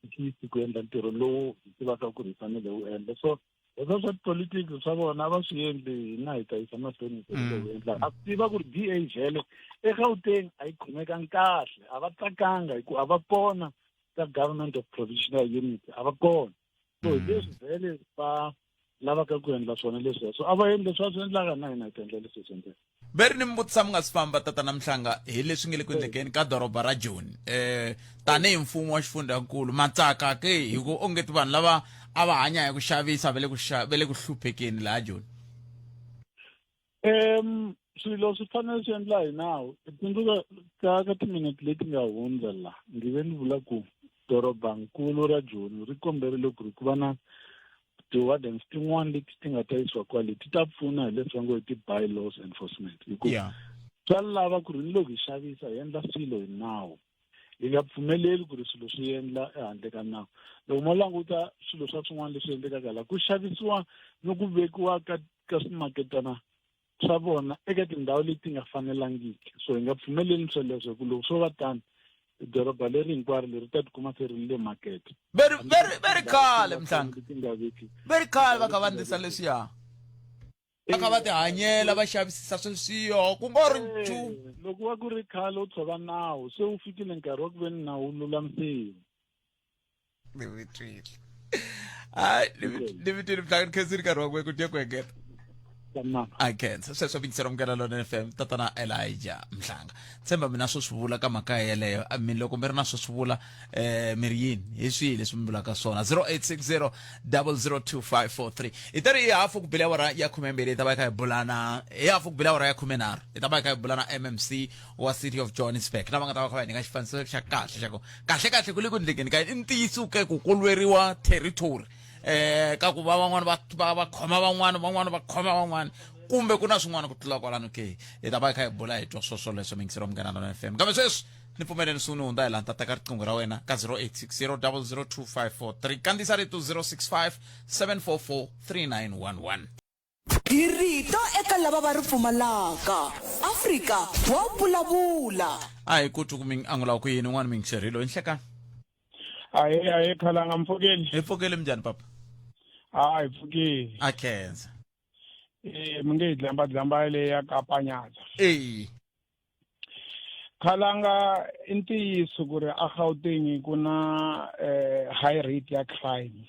tshikisi ku endla ntirho lowu hi tivaka ku ri hi fanele wu endla so leswa swa tipolitiki swa vona a va swi endli hina hi ta yisa mahlweni ntirho lowu mm. endlaka a swi tiva ku ri d a vhele egauteng a yi khomekangi kahle a va tsakanga hi ku a va kona ka government of provisional unity a va kona so hi leswi vhele va lavaka ku endla swona leswiya so a va endli leswi va swi endlaka na hina hi ta endla leswi hi swi endlaka ve ri ni mi vutisa mi nga si famba tatana mhlanga hi leswi nge le ku endlekeni ka doroba ra joni um tanihi mfumo wa xifundzankulu ma tsaka ke hi ku ongeti vanhu lava a va hanya hi ku xavisa va le ku va le ku hluphekeni laha joni um swilo swi fanele swi endla hi nawu tsundzuka ka ka timinete leti nga hundza la ndzi ve ni vula ku dorobankulu ra joni ri komberile ku ri ku va na ti-wardens tin'wana leti ti nga ta yisiwa kwale ti ta pfuna hi leswi va ngo i ti-bylaws enforcement hi ku swa lava ku ri ni loko hi xavisa hi endla swilo hi nawu hi nga pfumeleli ku ri swilo swi endla ehandle ka nawu loko mo languta swilo swa swin'wana leswi endlekaka laha ku xavisiwa ni ku vekiwa ka ka swimaketana swa vona eka tindhawu leti nga fanelangiki so hi nga pfumeleli sweleswo hi ku loko swo va tano doroba leri hinkwaro leri ta tikuma se ri le makete veri veri veri khale mhlanga veri khale va kha va ndlisa leswiya va kha va tihanyela va xavisisa sweswiyo ku nga ri nchumu loko va ku ri khale u tshova nawu se wu fikile nkarhi wa ku ve ni nawu wu lulamisiwa ni mi twile hayi ni mi twile mhlanga ni khensile nkarhi wa ku ku dya ku engeta a khensa sweswo vuyisela munghana lona fm tatana elijah mhlanga tshemba mina swo swi vula ka mhaka yeleyo mi loko mi ri na swo swi vula eh mi ri yini hi swihi leswi mi vulaka swona 0860 002543 hi ta ri hi hafu ku bile awara ya khumembirhi hi ta va hi kha hi bulana hi hafu ku bile awara ya khumenharhu hi ta va hi kha hi bulana mmc wa city of johannesburg lava nga ta va kha va hi nyika xifaniso xa kahle xa ku kahle kahle ku le ku endlekeni ka i ntiyiso ke ku ku lweriwa territory eh ka ku va van'wana va va va khoma van'wana van'wana va khoma van'wana kumbe ku na swin'wana ku tlula kwalano ke hi ta va hi kha hi bula hi twa swoswo leswo mingisero munghana lona fm kambe sweswi ni pfumeleni swi ni hundza hi laha ni ta teka riqingho ra wena ka 0860 002543 kandziyisa rito 065 744 3911 Hi rito eka lava va ri pfumalaka. Afrika wa vulavula. A hi ku twi ku mi angula ku yini un'wana mi yingiserile i nhlekani Ahee ahee khalanga mpfukeli. Hi pfukeli minjhani papa? Ha hi pfukeli. A khensa. Eh mi nge hi dlamba dlamba leyi ya ka Panyaza. Eyi. Khalanga i ntiyiso ku ri a Gauteng ku na eh high rate ya crime.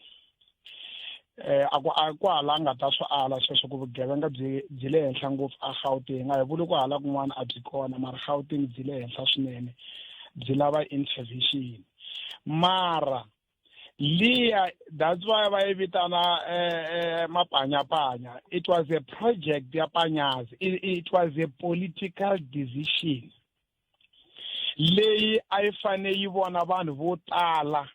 Eh a ku a ku hala nga ta swi ala sweswo ku vugevenga byi byi le henhla ngopfu a Gauteng a hi vuli ku hala kun'wana a byi kona mara Gauteng byi le henhla swinene byi lava intervention mara liya that's why va yi vitana eh, eh, mapanyapanya it was a project ya panyazi it, it was a political decision leyi a yi fane yi vona vanhu vo tala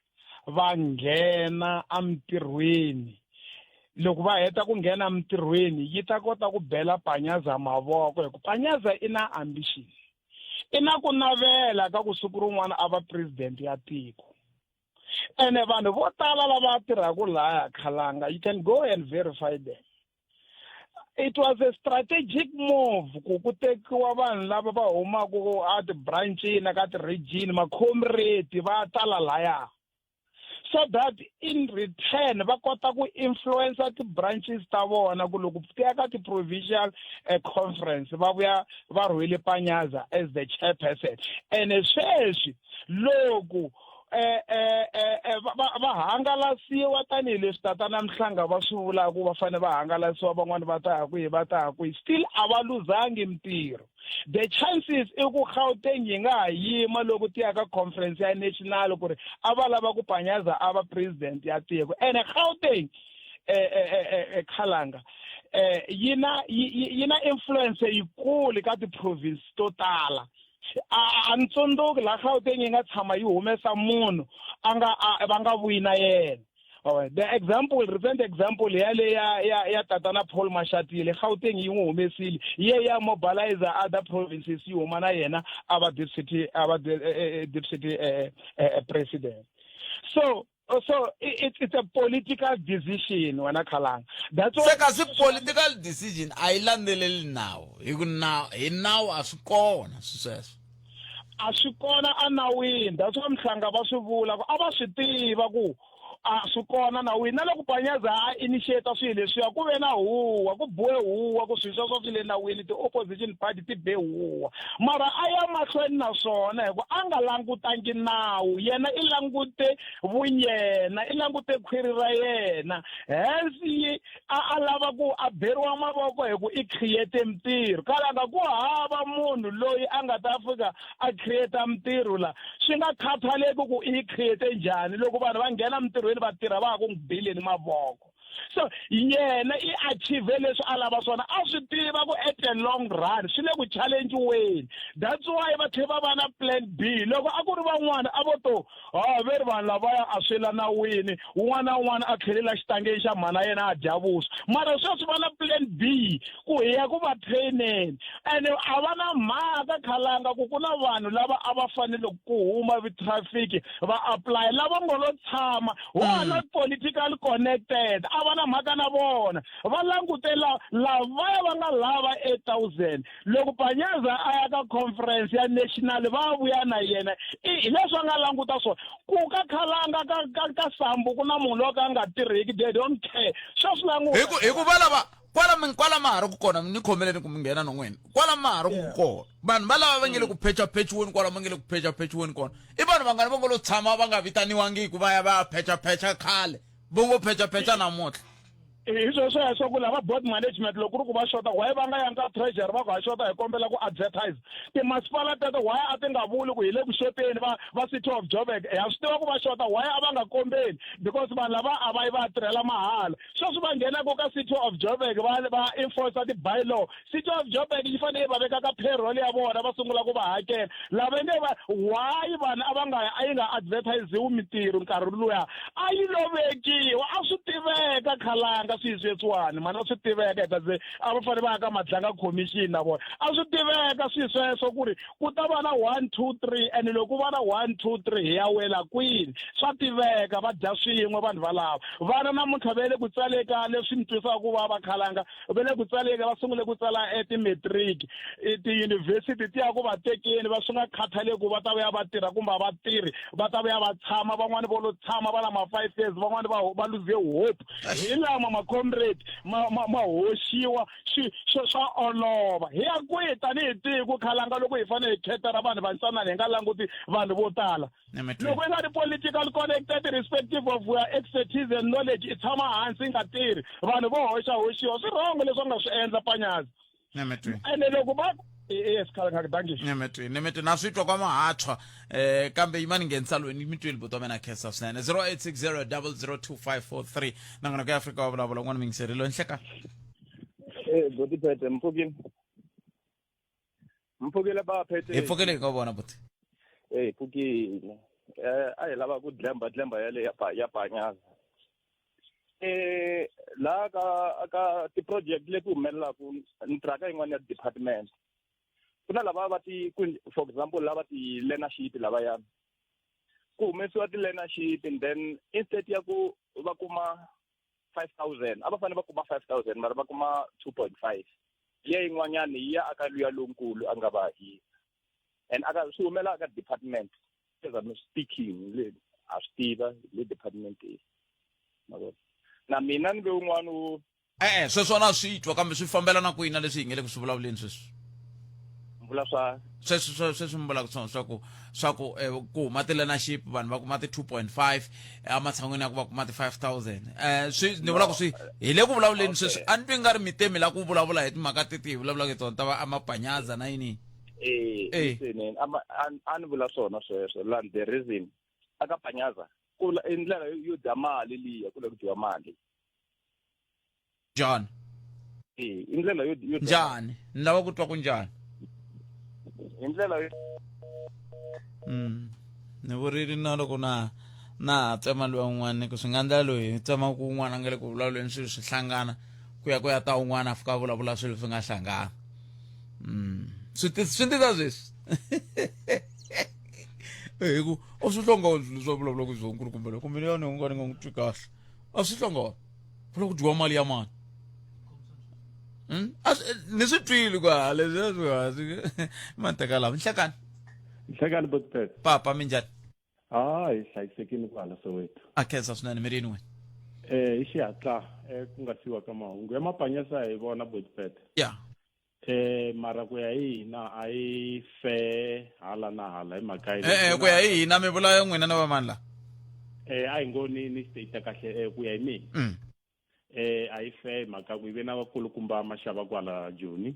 va nghena emintirhweni loko va heta ku nghena emintirhweni yi ta kota ku bela panyaza mavoko hi ku panyaza i na ambition i na ku navela ka ku siku rin'wana a va president ya tiko ene vanhu vo tala lava tirhaka laya khalanga you can go and verify them it was a strategic move ku ku tekiwa vanhu lava va humaka a ti-branchini ka ti-region makhomreti va tala laya so that in return va kota ku influencer ti-branches ta vona ku loko ti ya ka ti-provincial eh, conference va vuya va rhwele panyaza as the chairperson ene sweswi loko eh eh eh, eh va hangalasiwa tanihileswi tatana mhlanga va swi vulaka va fanele va hangalasiwa van'wani va ta ya kwihi va ta ya kwihi still a va luzangi mintirho the chances i ku gauteng yi nga ha yima loko ti ya ka conference ya national ku ri a va lava ku panyaza a va president ya tiko ene gauteng eh, eh, eh, eh khalanga eh yi na yi na influence yikulu ka ti-province to tala A ni tsundzuki laha Gauteng yi nga tshama yi humesa munhu a nga va nga vuyi na yena. The example, recent example ya le ya ya ya tatana Paul Mashatile, Gauteng yi n'wi humesile, ye ya mobilize other provinces yi huma na yena a va deputy a va deputy president. So so it's a political decision wena Khalanga. That's why Se kasi political decision a yi landzeleli nawu hi ku nawu hi nawu a swi kona swi sweswo. A swi kona enawini. That's why Mhlanga va swi vula ku a va swi tiva ku a swi kona nawini. Na loko Panyaza a initiate swilo leswiya ku ve na huwa, ku biwe huwa ku swilo sweswo swi le nawini, ti-opposition party ti be huwa. Mara a ya mahlweni na swona hi ku a nga langutangi nawu, yena i langute vuyena, i langute khwiri ra yena. Hence yi a a lava ku a beriwa mavoko hi ku i create mintirho. Kalanga ku hava munhu loyi a nga ta fika a create mintirho la, swi nga khathaleki ku i yi create njhani. Loko vanhu va nghena mintirhweni va tirha va ha ku n'wi beleni mavoko. So yena i achieve leswi a lava swona, a swi tiva ku at the long run swi le ku challenge-weni. That's why va tlhe va va na plan B. Loko a ku ri van'wana a vo to ha ve ri vanhu lavaya a swi la nawini, un'wana na un'wana a tlhelela xitangeni xa mhana yena a dya vuswa. Mara sweswi va na plan B ku hi ya ku va traineni. Ene a va na mhaka Khalanga ku ku na vanhu lava a va fanele ku huma vi-traffic va apply, lava ngo lo tshama who are not politically connected, a va na mhaka na vona. Va langute lavaya va nga lava 8000. Loko Panyaza a ya ka conference ya national va vuya na yena, i hi leswi a nga languta swona. Ku ka Khalanga ka ka ka Sambu ku na munhu loyi a nga tirhiki, they don't care. Sweswi languta Hi ku hi ku va lava kwala mi kwala ma ha ri ku kona, ni khomeleni ku mi nghena non'wini, kwala ma ha ri ku kona vanhu va lava va nge le ku phechapheciweni, kwala va nge le ku phechapheciweni kona i vanhu vangani va ngo lo tshama va nga vitaniwangiki va ya va ya phechaphecha khale, vo ngo phechaphecha namuntlha. Hi swo sweswo ku lava board management loko ku ri ku va xota, why va nga yangi ka treasury va ku ha xota hi kombela ku advertise? Timasipala teto why a ti nga vuli ku hi le ku xoteni va va City of Joburg ha swi tiva ku va xota, why a va nga kombeli? Because vanhu lava a va yi va ya tirhela mahala. Sweswi va nghenaka ka City of Joburg va va enforce ti-bylaw, City of Joburg yi fanele yi va veka ka payroll ya vona va sungula ku va hakela. Lava nge va why vanhu a va nga a yi nga advertise-iwi mintirho nkarhi luya, a yi lo vekiwa, a swi tiveka Khalanga swihi sweswiwani mani, a swi tiveka hi ta ze a va fanele va ya ka Madlanga Commission na vona, a swi tiveka swihi sweswo ku ri ku ta va na 1 2 3 and loko ku va na 1 2 3 hi ya wela kwini, swa tiveka. Va dya swin'we vanhu valava. Vana namuntlha va le ku tsaleka, leswi ni twisaka ku va va Khalanga va le ku tsaleka, va sungule ku tsala etimatric, tiyunivhesiti ti ya ku va tekeni, va swi nga khathaleki ku va ta vuya va tirha kumbe a va tirhi, va ta vuya va tshama. Van'wani vo lo tshama va na ma 5 years, van'wani va va lose hope. Hi lama ma-comrade ma ma ma hoxiwa swi swa swa olova. Hi ya kwihi tanihi tiko Khalanga loko hi fanele hi khetara vanhu va ntsanana hi nga languti vanhu vo tala? Loko i nga ri political connected, irrespective of your expertise and knowledge, i tshama hansi i nga tirhi, vanhu vo hoxa hoxiwa. Swi wrong leswi va nga swi endla Panyaza. Ene loko va yes Khalanga, dankie. Nemetweni nemetweni na swi twa kwa mahatshwa kambe yimani nghenisa lweni mi tweli buti wa mina, khensa swinene. 0860 002543 nongonoko ya Afrika wa vulavula un'wana mingiseri loyi nhleka. Eh, buti Phete, mpfukile. Mpfukile ba Phete. Hi pfukile hi nga vona buti. Eh, hi pfukile. Eh, a hi lava ku dlemba dlemba ya le ya pa ya Panyaza. Eh, la ka ka ti-project leti humelelaku ni tirhaka yin'wana ya department. Ku na lava va ti for example lava ti learnership lavayani. Ku humesiwa ti learnership and then instead ya ku va kuma 5000, a va fanele va kuma 5000 mara va kuma 2.5. Liya yin'wanyana yi ya aka luya lonkulu a nga va hira. And aka swi humela ka department. As I'm speaking, le a swi tiva le department leyi. Mavona. Na mina ni ve un'wana wo E-e, sweswo na swi twa kambe swi fambelana kwihi na leswi hi nge le ku swi vulavuleni sweswi? Vula swa sweswi sweswi mi vulaka swona swa ku swa ku ku huma ti-learnership vanhu va kuma ti-2.5 ematshan'wini ya ku va kuma ti-5000. Swi ni vula ku swi hi le ku vulavuleni sweswi, a ni twi nga ri mitemi la ku vulavula hi timhaka teti hi vulavulaka hi tona ta va amapanyaza na yini. Eh, a ni vula swona sweswo lani, the reason aka Panyaza ku i ndlela yo dya mali liya, ku le ku dyiwa mali. Njhani? Eh, i ndlela yo njhani? Ni lava ku twa ku njhani. Hi ndlela yo Ni vurile na loko na na ha tsema luya un'wana ku swi nga ndlela loyi hi tsema ku un'wana a nga le ku vulavuleni swilo swi hlangana ku ya ku ya ta un'wana a fika a vulavula swilo swi nga hlangana. Swi ti swi tisa sweswi. Hi ku a swi hlangana swilo leswi a vulavulaka hi swona nkulukumba loyi kumbe luyani u nga ni nga n'wi twi kahle. A swi hlangana. Ku lava ku dyiwa mali ya mani. A swi ni swi twile ku ha leswi a swi ha swi mateka lama nhlekani. Nhlekani Botpet. Papa minjhani? Ha hi hlayisekile kwala Soweto. A khensa swinene mirini wena. Eh hi xihatla eh ku nga siwa ka mahungu ya mapanyasa hi vona Botpet. Ya. Eh mara ku ya hi hina a yi fe hala na hala hi mhaka yi. Eh ku ya hi hina mi vula n'wina na vamani la? Eh a hi ngo ni ni state kahle eh ku ya hi mina. Eh a yi fe hi mhaka ku yi ve na vakulukumba maxava kwala Joni.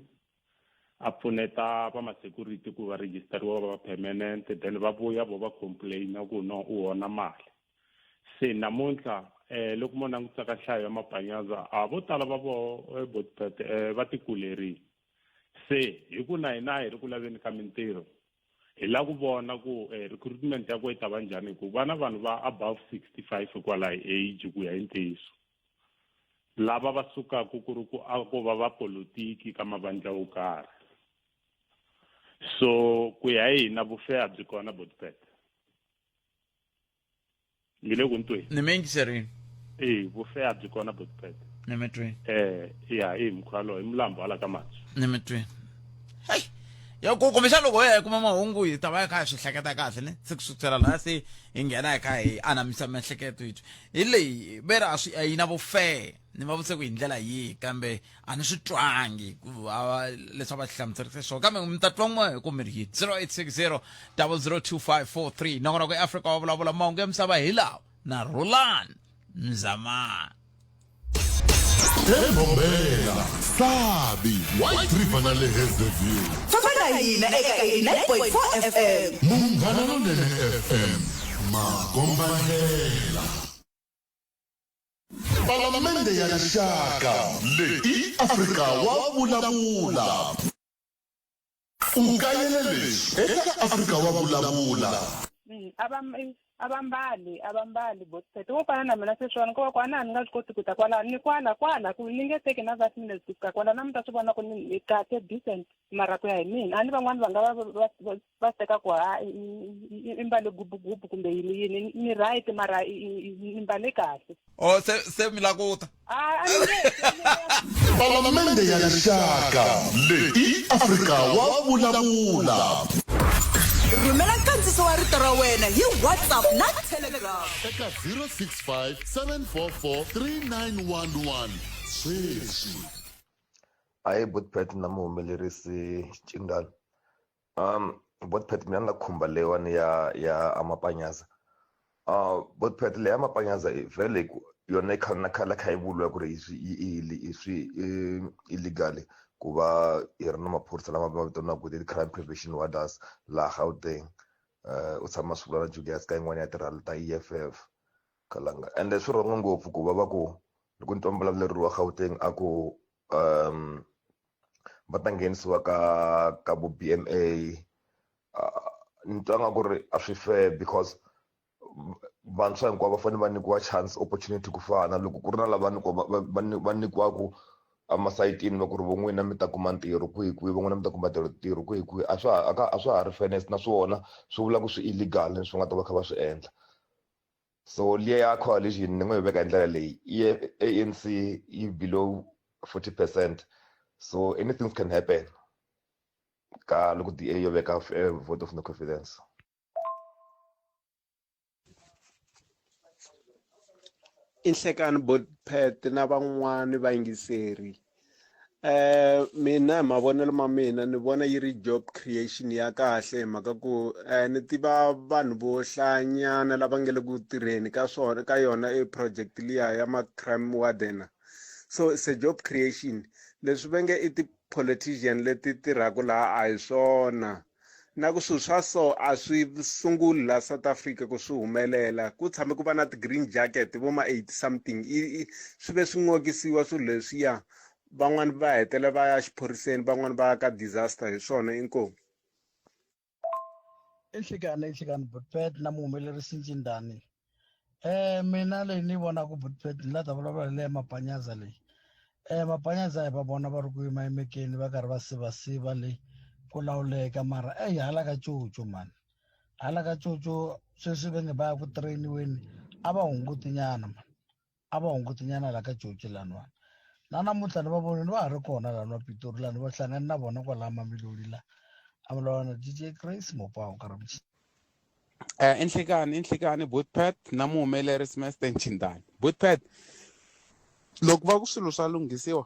A pfuneta va ma security ku va registeriwa va va permanent then va vuya vo va complain ku no u hona mali. Se namuntlha eh loko mo langutisa ka nhlayo ya mapanyaza a vo tala va voho eh, Botpet eh, va tikulerile. Se hi ku na hina hi ri ku laveni ka mintirho hi lava ku vona ku eh, recruitment ya ko yi ta va njhani hi ku va na vanhu va above 65 kwala hi age ku ya hi ntiyiso lava va sukaka ku ri ku a ko va vapolitiki ka mavandla wo karhi so ku ya hi hina vufeha byi kona Botpet. Mi le ku ni tweni ni mi yingiserini e vufeha byi kona Botpet ni mi twini eh ya i mkhwalo hi mulambo hala ka matsu ni mi twini heyi ya ku kumbexana loko ho ya hi kuma mahungu hi ta va hi kha hi swi hleketa kahle ne se ku sukisela laha se hi nghena hi kha hi anamisa miehleketo hi twa hi leyi ve ri a swi a yi na vufehe ni va vutise ku hi ndlela yihi kambe a ni swi twangi ku a leswi a va hlamuserise swona kambe mi ta twa n'we hi ku mi ri yini 0860 002543 nongonoko eafrika wa vulavula mahungu ya misava hi lawa na rhulani mzamani Embombela, Sabi, White River na le Hazyview. Famba na hina eka 89.4 FM. Munghana Lonene FM, makombandlela. Palamende ya Rixaka leyi i Afrika wa vulavula. U kayele leswi eka Afrika wa vulavula. A va a va mbali a va mbali botpet wo fana na mina sweswiwani ko va ku a na ha ni nga swi koti ku ta kwalano ni kwala kwala ku ni nge teki na five minutes ku fika kwala na mi ta swi vona ku ni kahle decent mara ku ya hi mina a ni van'wani va nga va va va va swi teka ku ha i mbale gubugubu kumbe yini yini ni right mara ni mbale kahle o se se mi la ku ta a ni nge Palamende ya Rixaka leyi i Afrika wa vulavula. Rhumela nkandziso wa rito ra wena hi WhatsApp na Telegram. Eka 065 744 3911 sweswi. Ahee Botpet na muhumelerisi Cingani. Um Botpet mina ni la khumba leyiwani ya ya amapanyaza. Botpet leyi ya mapanyaza vhele yona i khale na khale kha yi vuriwa ku ri swi i swi illegal ku va hi ri na maphorisa lama ma vitaniwaka ti-crime prevention warders laha Gauteng. U tshama swi vula na Julius ka yin'wana ya ti-rally ta E_F_F. Khalanga ende swi wrong ngopfu ku va va ku loko ni twa muvulavuleri wa Gauteng a ku um va ta nghenisiwa ka ka vo B_M_A ni twa nga ku ri a swi fair because vantshwa hinkwavo va fanele va nyikiwa chance opportunity ku fana loko ku ri na lava va va nyikiwaku emasayitini va ku ri vo n'wina mi ta kuma ntirho kwihi kwihi van'wana mi ta kuma ntirho ntirho kwihi kwihi a swa ha a swa ha ri fairness naswona swi vula ku swi illegal leswi va nga ta va kha va swi endla. So liya ya coalition ni ngo yi veka hi ndlela leyi ANC yi below 40 percent so anything can happen ka loko DA yo veka eh, vote of no confidence. I Nhlekani Botpet na van'wani vayingiseri mina hi mavonelo ma mina ni vona yi ri job creation ya kahle hi mhaka ku ni tiva vanhu vo hlayanyana lava nga le ku tirheni ka swona ka yona e project liya ya ma-crime warden so it's a job creation leswi va nge i ti-politician leti tirhaka laha a hi swona na ku swilo swa so a swi sunguli la South Africa ku swi humelela ku tshame ku va na ti-green jacket vo ma 80 something swi ve swi n'okisiwa swilo leswiya van'wani va hetelela va ya xiphoriseni van'wani va ya ka disaster hi swona inkomu. I nhlikani i nhlikani Butpet na muhumelerisi Ncindani. Eh mina leyi ni vonaka Butpet ni la ta vulavula hi leya mapanyaza leyi. Eh mapanyaza hi va vona va ri ku yima emekeni va karhi va sivasiva le ku lawuleka mara eyi hala ka cucu mani. Hala ka cucu sweswi va nge va ya ku trainiweni a va hunguti nyana mani. A va hunguti nyana la ka coci laniwani na namuntlha ni va vonile va ha ri kona laniwa pitori lani va hlangani na vona kwalaya mamelodi la a vulavula na dj grace mopawo nkarhi muchi Eh, i nhlikani i nhlikani bootpet na muhumelerisi Master Nchindani bootpet loko va ku swilo swa lunghisiwa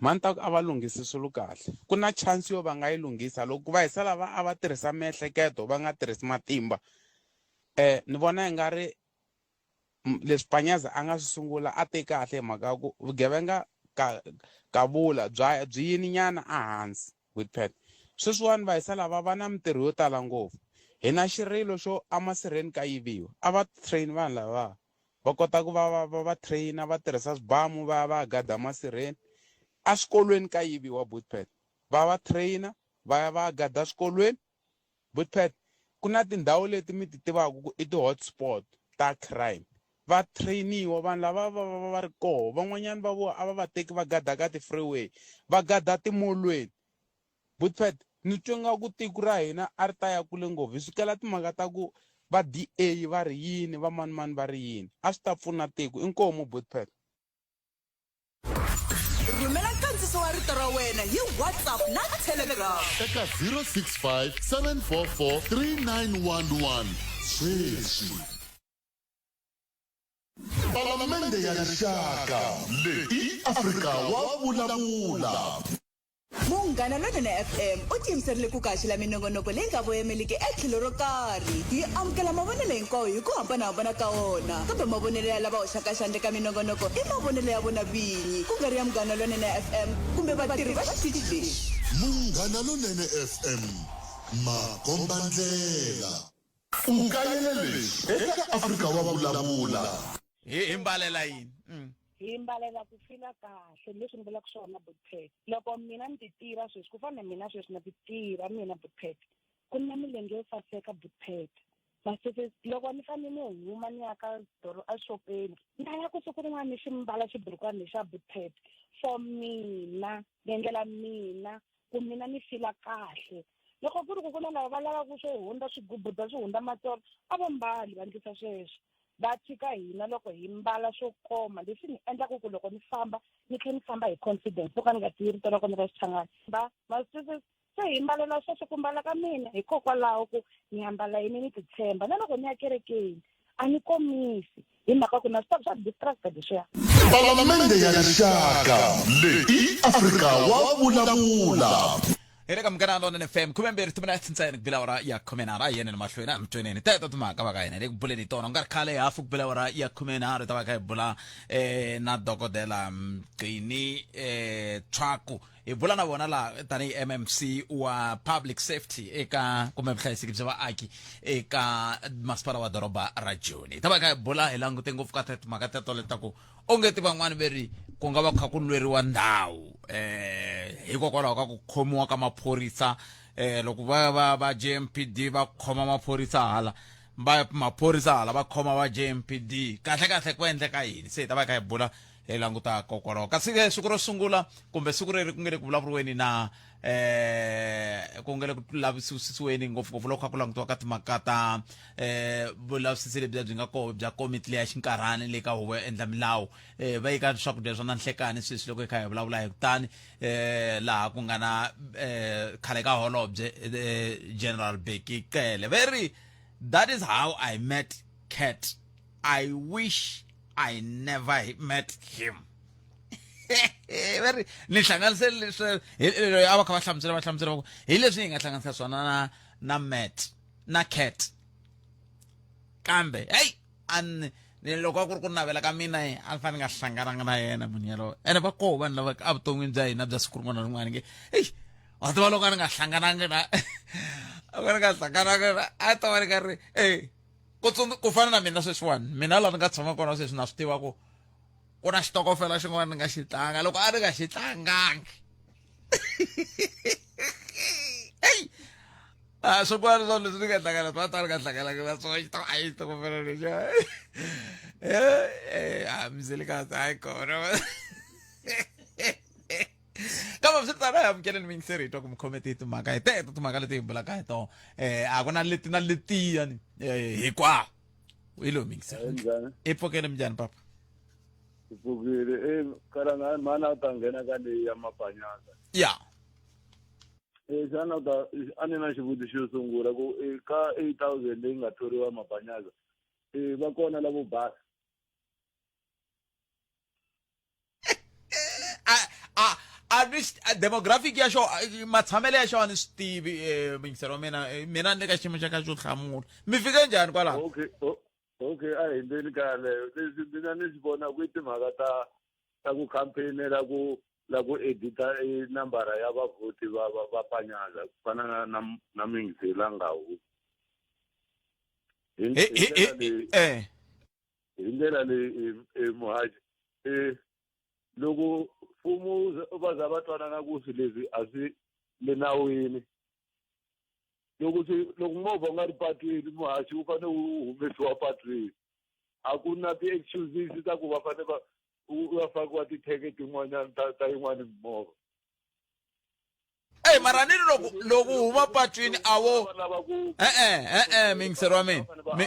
mhani ta ku a va lunghisi swilo kahle ku na chance yo va nga yi lunghisa loko va hisa lava a va tirhisa miehleketo va nga tirhisi matimba eh ni vona i nga ri leswi Panyaza a nga swi sungula a te kahle hi mhaka ya ku vugevenga ka kavula bya byi yini nyana ehansi Whitpet sweswiwani vahisa lava va na mintirho yo tala ngopfu hi na xirilo xo emasirheni ka yiviwa a va train vanhu lava va kota ku va va va va train va tirhisa swibamu va ya va ya gada masirheni eswikolweni ka yiviwa Bootpet va va train va ya va ya gada swikolweni Bootpet ku na tindhawu leti mi ti tivaka ku i ti-hotspot ta crime va train-iwa vanhu lava va va va ri koho van'wanyana va vona a va va teki va gada ka ti-freeway va gada timolweni Bootpet ni twe nga ku tiko ra hina a ri ta ya kule ngopfu hi sukela timhaka ta ku va D_A va ri yini va manimani va ri yini a swi ta pfuna tiko inkomu Bootpet. Rhumela nkandziso wa rito ra wena hi WhatsApp na Telegram. Eka 065 744 3911 sweswi. Palamende ya Rixaka leyi i Afrika wa vulavula. Munghana Lonene FM u tiyimiserile ku kaxela minongonoko leyi nga voyemeliki etlhelo ro karhi. Hi amukela mavonelo hinkwawo hi ku hambanahambana ka wona, kambe mavonelo ya lava hoxaka xandla eka minongonoko i mavonelo ya vona vinyi, ku nga ri ya Munghana Lonene FM kumbe vatirhi va xitichi lexi. Munghana Lonene FM, makombandlela. U kayele leswi eka Afrika wa Vulavula. Hi hi mbalela yini? Hi mbalela ku fila kahle leswi ni vulaka swona Bootpet. Loko mina ni ti tiva sweswi ku fana na mina sweswi na ti tiva mina Bootpet ku na milenge yo saseka Bootpet. Masese loko ni fanele ni huma ni ya ka doro exopeni na ya ku siku rin'wana ni xi mbala xiburukwani lexa Bootpet for mina ni endlela mina ku mina ni fila kahle. Loko ku ri ku ku na lava va lavaka swo hundza swigubuda swi hundza matsolo a va mbali va endlisa sweswo. Va tshika hina loko hi mbala swo koma leswi ni endlaka ku loko ni famba ni tlhela ni famba hi confidence no ka ni nga tivi rito ra kona ra Xichangani. Va ma swi twisisa? Se hi mbalela sweswo ku mbala ka mina hikokwalaho ku ni ambala yini ni titshemba na loko ni ya kerekeni a ni komisi hi mhaka ku na swi tiva swa distracta leswiya. Palamende ya Rixaka leyi i Afrika wa vulavula. Hi le ka Munghana Lonene FM 12 timinete ntsena ku bile awara ya 13 a hi yeneni mahlweni a mi tweneni teto timhaka va ka hina le ku buleni hi tona ku nga ri khale hafu ku bile awara ya 13 ta va kha hi bula eh, na dokodela Mgcini eh, Tshwaku hi bula na vona laha tanihi MMC wa public safety eka kumbe vuhlayiseki bya vaaki eka masipala wa doroba ra Joni hi ta va kha hi bula hi langute ngopfu ka timhaka teto letaku onge ti van'wani ve ri ku nga va kha ku lweriwa ndhawu eh hikokwalaho ka ku khomiwa ka maphorisa eh loko va va va JMPD va khoma maphorisa hala va maphorisa hala va khoma va JMPD kahle kahle ku endleka yini se hi ta va kha hi bula hi languta kokwalaho kasi ke siku ro sungula kumbe siku reri ku nge le ku vulavuriweni na eh ku nge le ku lavisisiweni ngopfungopfu loko kha ku langutiwa ka timhaka ta eh vulavisisi lebyiya byi nga koho bya komiti leya xinkarhani le ka huvo yo endla milawu eh va yika swakudya swa na nhlekani sweswi loko hi kha hi vulavula hi kutani eh laha ku nga na eh khale ka holobye eh, general Bheki Cele ve ri that is how I met Cat I wish I never met him va ri ni hlanganise leswi a va kha va hlamusela va hlamusela va ku hi leswi hi nga hlanganisa swona na na Matt na Cat kambe hey a ni loko a ku ri ku navela ka mina a ni fanele ni nga hlangananga na yena munhu yalowo ene va koho vanhu lava evuton'wini bya hina bya siku rin'wana na rin'wana nge eyi wa tiva loko a ni nga hlangananga na a ni nga hlangananga na a ta va ni ka ri e ku ku fana na mina sweswiwani mina laha ni nga tshama kona sweswi na swi tiva ku ku na xitokofela xin'wana ni nga xi tlanga loko a ni nga xi tlangangi eyi A swin'wana swa leswi ni nga hlangana swa tala nga hlanganaka na swona xi ta a yi xitokofela lexi a mzilikazi hayi kona kambe swi tano hi amukeleni miyingiseri hi twa ku mi khome tihi timhaka hi teto timhaka leti hi bulaka hi tona um a ku na leti na letiyani um hinkwawo hi lowu miyingiseri i pfukele minjhani papa i pfukile e kalanga mhana u ta nghena ka leyi ya mapanyaka ya e xana u ta a ni na xivutiso xo sungula ku ka 8000 leyi nga thoriwa mabanyaza e va kona lavo basa a a ni demographic ya xo matshamelo ya xo a ni swi tivi eh, muyingiseri wa mina eh, mina ni le ka xiyimo xa ka xo hlamula mi fike njhani kwalaho okay okay a hi ndzeni ka yaleyo leswi mina ni swi vona ku i timhaka ta ta ku campaignela ku la ku edita e nambara ya vavhoti va va va panyaza ku fana na na na muyingiseri la nga hu hi ndlela leyi eh. hi ndlela leyi e, e, muhaxi e loko mfumo va za va twanana ku swilo leswi a swi le nawini loko swi loko movha u nga ri patwini muhaxi wu fanele wu humesiwa patwini a ku na ti-excuses ta ku va fanele va va fakiwa titheke tin'wanyana ta ta yin'wana mimovha Ey mara ni loko loko u huma patwini a wo e-e e-e miyingiseri wa mina mi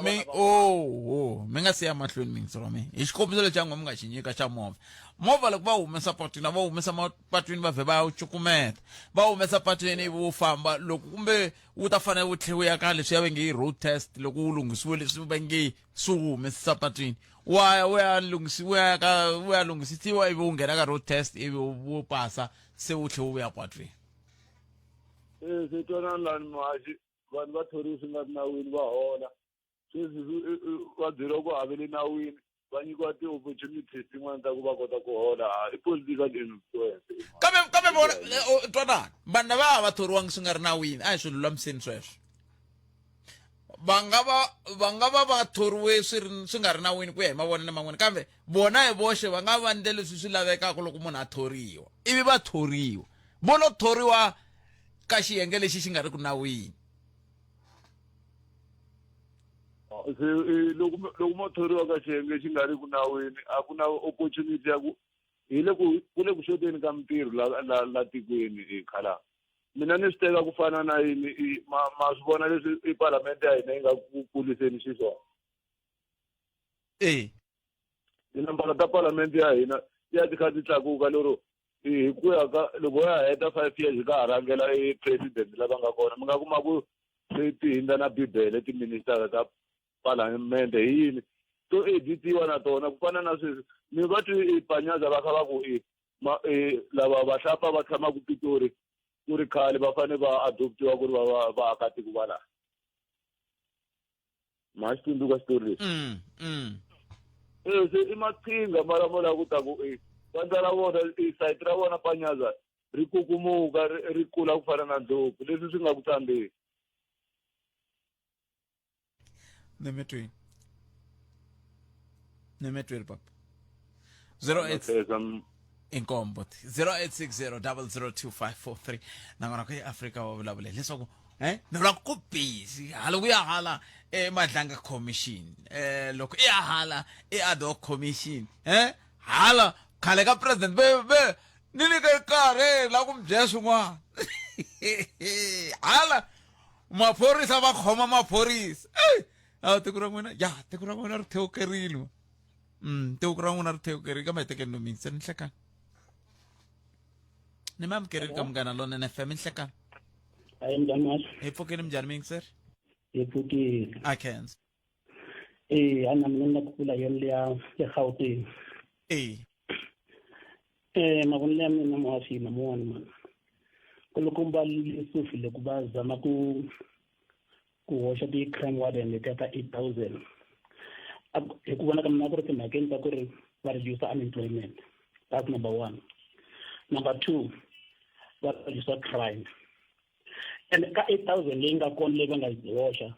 mi oh oh mi nga siya mahlweni miyingiseri wa mina hi xikombiso lexi a n'we mi nga xi nyika xa movha movha loko va humesa patwini a va humesa patwini va vhe va wu cukumeta va humesa patwini ivi wu famba loko kumbe wu ta fanele wu tlhe wu ya ka leswi ya va nge yi road test loko wu lunghisiwe leswi va nge swi wu humesisa patwini wa ya wu ya lunghisi wu ya ka wu ya lunghisisiwa ivi wu nghena ka road test ivi wu pasa se wu tlhe wu vuya patwini e se twanani lani muhaxi vanhu va thoriwe swi nga ri nawini va hola sweswi va byeriwa ku havele nawini va nyikiwa ti-opportunities tin'wana ta ku va kota ku hola i political influence kambe kambe vona eh, twanani vanhu lava va thoriwangi swi nga ri nawini a hi swi lulamiseni sweswo va nga va va nga va va thoriwe swi ri swi nga ri nawini ku ya hi mavonelo man'wana kambe vona hi voxe va nga va ndle leswi swi lavekaka loko munhu a thoriwa ivi va thoriwa vo lo thoriwa ka xiyenge lexi xi nga ri ku nawini se loko loko mo thoriwa ka xiyenge xi nga ri ku nawini a ku na opportunity ya ku hi le ku ku le ku xoteni ka mintirho la la la tikweni hi khala mina ni swi teka ku fana na yini ma ma swi vona leswi i palamende ya hina yi nga ku kuliseni xiswona e tinambara ta palamende ya hina ti ya ti kha ti tlakuka lero hi ku ya ka loko ya heta five years ka ha rhangela i president lava nga kona mi nga kuma ku se ti hindza na bibele tiministara ta palamende hi yini to editiwa na tona ku fana na sweswi mi va twi panyaza va kha va ku i ma i lava vahlapfa va tshamaka pitori ku ri khale va fanele va adoptiwa ku ri va va vaakatiko va laha ma xi tsundzuka xitori lexi mm, mm. e se i maqhinga ma lamo la ku ta ku i vandla ra vona i sayiti ra vona panyaza ri kukumuka ri kula ku fana na ndlopfu leswi swi nga ku tsandeki nemetweni nemetweni papa 08 inkombo 0860 002543 nakona ku eAfrika wa vulavula leswaku eh ni vula ku busy hala ku ya hala emadlanga commission eh loko i ya hala e ad hoc commission eh hala khale ka president be be ni nyike nkarhi la ku mi byela swin'wana hala maphorisa va khoma maphorisa ey a tiko ra n'wina ya tiko ra n'wina ri thewukerile tiko ra n'wina ri thewukerile kambe hi tekeni nomini se ni hlekani ni mi amukerile ka munghana lonene fm nhlekani Hayi mnjani masho. hi pfukile minjhani miyingiseri Hi pfukile. a khensa Eh, ana mina ni la ku pfula yona liya ya Gauteng. Eh. Eh, mavonelo ya mina muhaxi mamuwani mani. Kulukumba Lesufi loko va zama ku ku hoxa ti-crime warden letiya ta 8000 hi ku vona ka mina ku ri timhakeni ta ku ri va reduce unemployment that's number one number two va reduce crime and ka 8000 leyi nga kona leyi va nga yi hoxa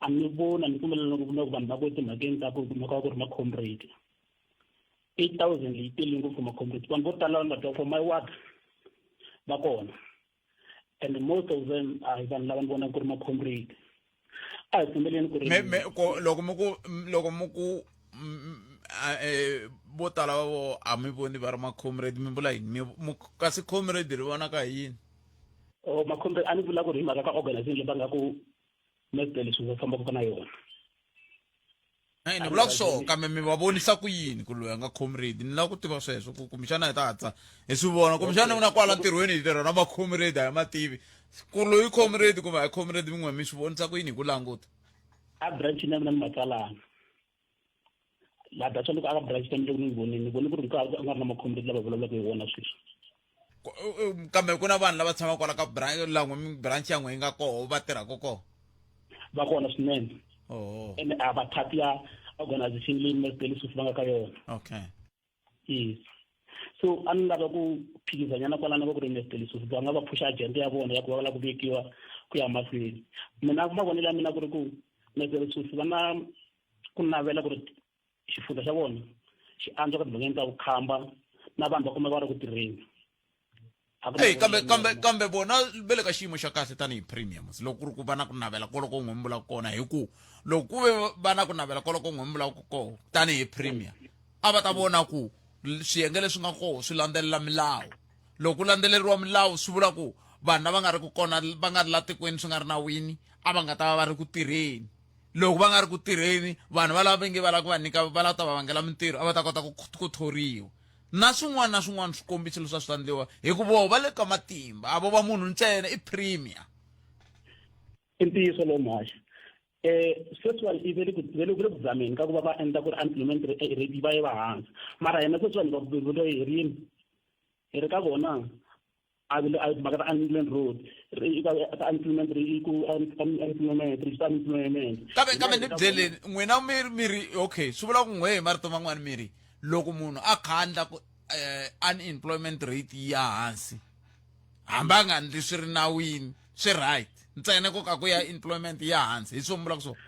a ni voni a ni pfumeleli na ku na ku vanhu va ku timhakeni ta ku kumeka ku ri ma comrade 8000 leyi tele ngopfu ma comrade vanhu vo tala va nga twa for my ward va kona And most of them a hi vanhu lava ni vonaka ku ri ma-comrade. A hi pfumeleni ku ri Me, me, ko, loko mi ku loko mi ku vo tala va vo a mi voni va ri ma-comrade mi vula yini mi, kasi comrade ri vonaka hi yini? Oh, ma-comrade a ni vula ku ri hi mhaka ka organization leyi va nga ku meste leswi va fambaka na yona. E ni vula swo kambe mi va vonisa ku yini ku loyi a nga comrade? Ni lava ku tiva sweswo ku kumbexana hi ta hatla hi swi vona kumbexana ku na kwala ntirhweni hi tirha na ma-comrade a hi ma tivi ku loyi comrade kumbe a hi comrade min'we mi swi vonisa ku yini hi ku languta? A branchini ya mina ni matsalana laha that's loko aka branch ya mina loko ni vonile ni vone ku ri nkarhi a nga ri na ma-comrade lava vulavulaka hi wona sweswi. Kambe ku na vanhu lava tshamaka kwala ka branch la n'we branch ya n'we yi nga koho va tirhaka koho? Va kona swinene. Ene a va part ya organization leyi Mr Lesotho va nga ka yona. Okay. Yes. So a ni lava ku phikizanyana kwalano ka ku ri Mr Lesotho va nga va phusha agenda ya vona ya ku va lava ku vekiwa ku ya mahlweni. Mina mavonelo ya mina ku ri ku Mr Lesotho va na ku navela ku ri xifundza xa vona xi antswa ka timhakeni ta vukhamba na vanhu va kumeka va ri ku tirheni. Hey, kambe kambe kambe vona va le ka xiyimo xa kahle tanihi premium loko ku ri ku va na ku navela koloko n'we mi vulaka kona hi ku loko ku ve va na ku navela koloko n'we mi vulaka koho tanihi premier a va ta vona ku swiyenge leswi nga koho swi landzelela milawu. Loko ku landzeleriwa milawu swi vula ku vanhu lava nga ri ku kona va nga ri la tikweni swi nga ri nawini a va nga ta va va ri ku tirheni. Loko va nga ri ku tirheni vanhu va lava nge va lava ku va nyika va lava ta va vangela mintirho a va ta kota ku thoriwa na swin'wana na swin'wana swikombiso leswi a swi ta endliwa hi ku voho va le ka matimba a vo va munhu ntsena i premier. I ntiyiso lowu muhaxi. Sweswiwani i ve le ku ve le ku zameni ka ku va va endla ku ri unemployment rate yi va yi va hansi mara hina sweswiwani va hi ri yini hi ri ka vona a vi a timhaka ta unemployment road ta unemployment i ku unemployment ri ta unemployment. Kambe kambe ni byeleni n'wina mi mi ri okay swi vula ku n'we hi marito man'wani mi ri loko munhu a kha a endla ku unemployment rate yi ya hansi hambi a nga endli swi ri nawini swi right ntsena ku ka ku ya employment ya hansi hi swo mi vulaka swona?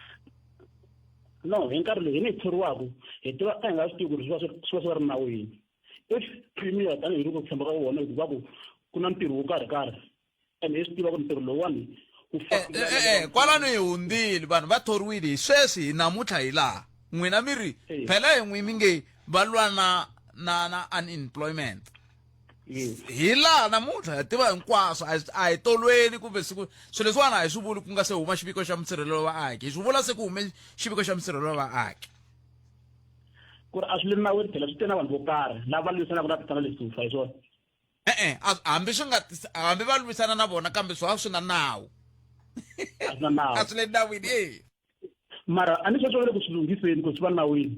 No, hi nkarhi lowu hi ni hi thoriwaka hi tiva a hi nga swi tivi ku ri swi va swi swi va swi ri nawini. If premier tanihi loko ku tshemba ka vona hi ku va ku ku na ntirho wo karhi karhi and hi swi tiva ku ntirho lowuwani wu kwalano hi hundzile vanhu va thoriwile hi sweswi hi namuntlha hi laha n'wina mi ri phela hi n'wi mi nge va lwa na na na unemployment hi laha namuntlha hi tiva hinkwaswo a hi tolweni kumbe siku swilo leswiwani a hi swi vuli ku nga se huma xiviko xa musirhelelo wa vaaki hi swi vula se ku hume xiviko xa musirhelelo wa vaaki ku ri a swi le nawini phela swi te na vanhu vo karhi lava lwisanaka na tatana Lesufa hi swona. E-e, hambi swi nga hambi va lwisana na vona kambe swi swi na nawu. A swi na nawu. A swi le nawini e. Mara a ni sweswo va le ku swi lunghiseni ku swi va nawini.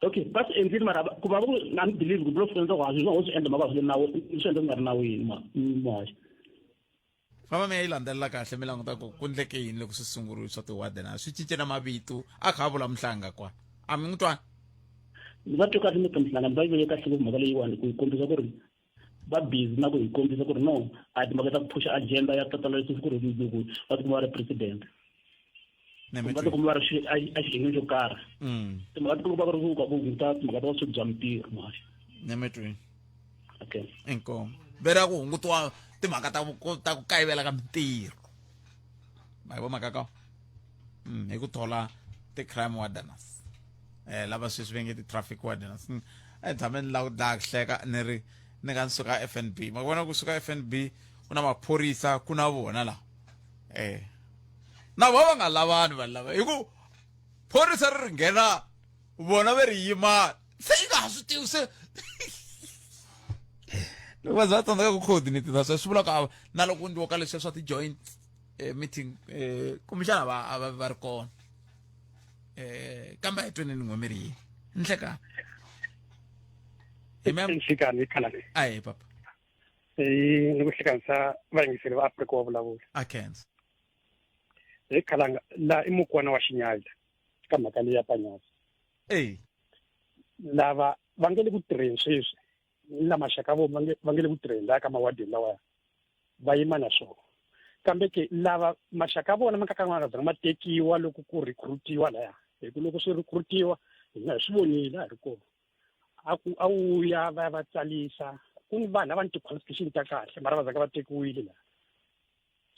Okay, va swi endlile mara ku va ku a ni believe ku lo swi endla ku a swi ho swi endla mhaka swi le nawini swi endla swi nga ri nawini ma muhaxi. Famba mi ya yi landzelela kahle mi languta ku ku ndleke yini loko swi sunguriwe swa ti-warden a swi cince na mavito a kha a vula Mhlanga kwa a mi n'wi twani? Ni va twe kahle Mister Mhlanga ni va yi veke kahle ngopfu mhaka leyiwani ku yi kombisa ku ri va busy na ku hi kombisa ku ri no a hi timhaka ta ku phusha agenda ya tatana Lesotho ku ri mundzuku va tikuma va ri president kumbe va tikuma va ri exiyin'weni xo karhi timhaka ti ku va ku ri ku ku hunguta timhaka ta vusweti bya mintirho muhaxi. Nyametweni. Okay. Inkomu. Vera ku hungutiwa timhaka ta ku ta ku kayivela ka mintirho. Ma yi vo mhaka ka? Hi ku thola ti-crime wardeners. Lava sweswi va nge ti-traffic wardeners. A hi tshame ni lava ku dlaya ku hleka ni ri ni nga ni suka FNB. Ma vona ku suka FNB ku na maphorisa ku na vona la. Na vona va nga lavani vanhu lava hi ku phorisa ri ri nghena vona va ri yima se yi nga ha swi tivi se loko va za va tsandzeka ku coordinate na sweswo swi vula ku na loko ku endliwa ka leswiya swa ti-joint meeting kumbexana va a va va ri kona kambe a hi tweneni n'we mi ri yini nhlekani hi ma'am nhlekani hi khalani ahe papa ni ku hlekanisa vayingiseri va Afrika wa vulavula a khensa hi khalanga la i mukwana wa xinyadla ka mhaka leyi ya Panyaza. Ey. Lava va nge le ku tirheni sweswi ni la maxaka vo va nge le ku tirheni laya ka mawadini lawaya va yima na swona kambe ke lava maxaka vona ma nga ka ma nga zanga ma tekiwa loko ku recruitiwa laya hi ku loko swi recruitiwa hina hi swi vonile a hi ri kona a ku a wu ya va ya va tsalisa ku ni vanhu lava ni ti-qualification ta kahle mara va zanga va tekiwile laha.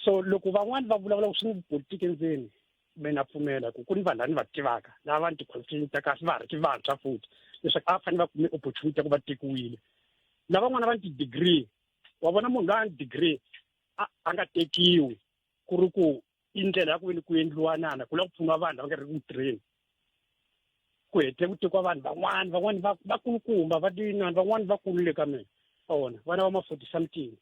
So loko van'wani va vulavula ku swi ni politiki endzeni, me na pfumela ku ku ni vanhu lava ni va tivaka lava va ni ti-qualification ta kahle, va ha ri ki vantshwa futhi, leswaku a va fanele va kume opportunity ya ku va tekiwile. Lavan'wana va ni ti-degree, wa vona munhu loyi a ni degree a nga tekiwi, ku ri ku i ndlela ya ku veni ku endliwa nana ku lava ku pfuniwa vanhu lava nga ri ku tirheni, ku hete ku tekiwa vanhu van'wana, van'wana va kulukumba va tinani, van'wana va kulule ka mina, vona vana va ma 40 something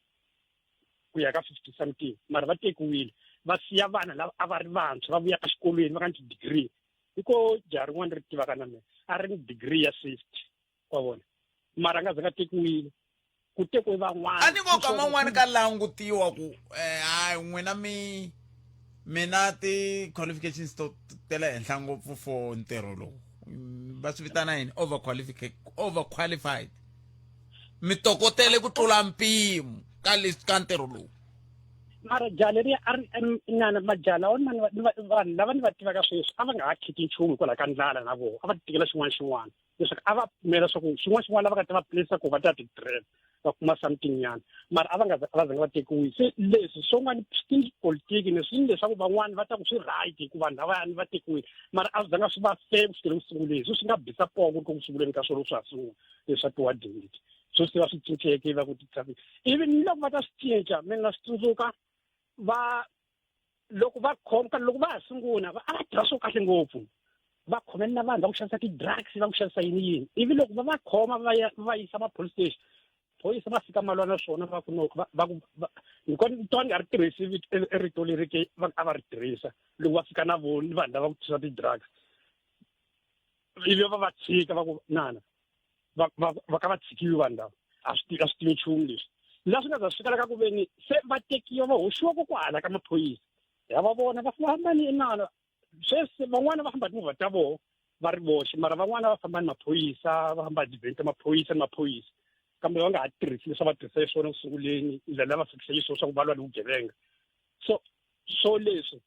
ku ya ka 50 something, mara va tekiwile, va siya vana lava a va ri vantshwa va vuya exikolweni va nga ni ti-degree. Hi ko jaha rin'wana ri tivaka na mina a ri ni degree ya safety, wa vona, mara a nga za nga tekiwile, ku tekiwe van'wana. A ni ngo ka man'wani ka langutiwa ku hayi n'wina mi mina ti-qualifications to ta le henhla ngopfu for ntirho lowu, va swi vitana yini, overqualified, mi tokotele ku tlula mpimo ka leswi ka ntirho lowu. Mara jaha leriya a ri nana majaha lawa vanhu lava ni va tivaka sweswi a va nga ha khiti nchumu hikwalaho ka ndlala, na vona a va ti tikela xin'wana xin'wana, leswaku a va pfumela leswaku xin'wana xin'wana lava nga ta va place ku va ta ti tirhela va kuma something nyana, mara a va nga a va zanga va tekiwile. Se leswi swo nga ni politiki ni swi leswaku van'wani va ta ku swi right ku vanhu lavayani va tekiwile, mara a swi zanga swi va fair ku fikela ku sunguleni. Sweswi swi nga bisa poko ku sunguleni ka swona swa ha sungula leswi swa tiwadini leti, sweswi va swi cinceke va ku ti-traffic, ivi ni loko va ta swi cinca, mina na swi tsundzuka va loko va khoma, loko va ha sungula a va tirha swo kahle ngopfu, va khomela na vanhu va ku xavisa ti-drugs, va ku xavisa yini yini, ivi loko va va khoma va ya va yisa ma police station, phorisa va fika ma lwa na swona, va ku no, va ku ni twa ni nga ri tirhisi rito leri ke va a va ri tirhisa loko va fika na vona ni vanhu lava ku tirhisa ti-drugs, ivi va va tshika, va ku nana va ka va tshikiwi vanhu lava, a swi a swi tivi nchumu leswi. La swi nga za swi fikela ka ku veni se va tekiwa va hoxiwa ko kwahala ka maphorisa, ya va vona va famba ni inana. Sweswi van'wana va famba timovha ta vona va ri voxe, mara van'wana va famba ni maphorisa, va famba tivheni ta maphorisa ni maphorisa, kambe va nga ha tirhisi leswi va tirhisa swona ku sunguleni, ndlela leyi va fikisa xiswona swa ku va lwa ni vugevenga. So leswi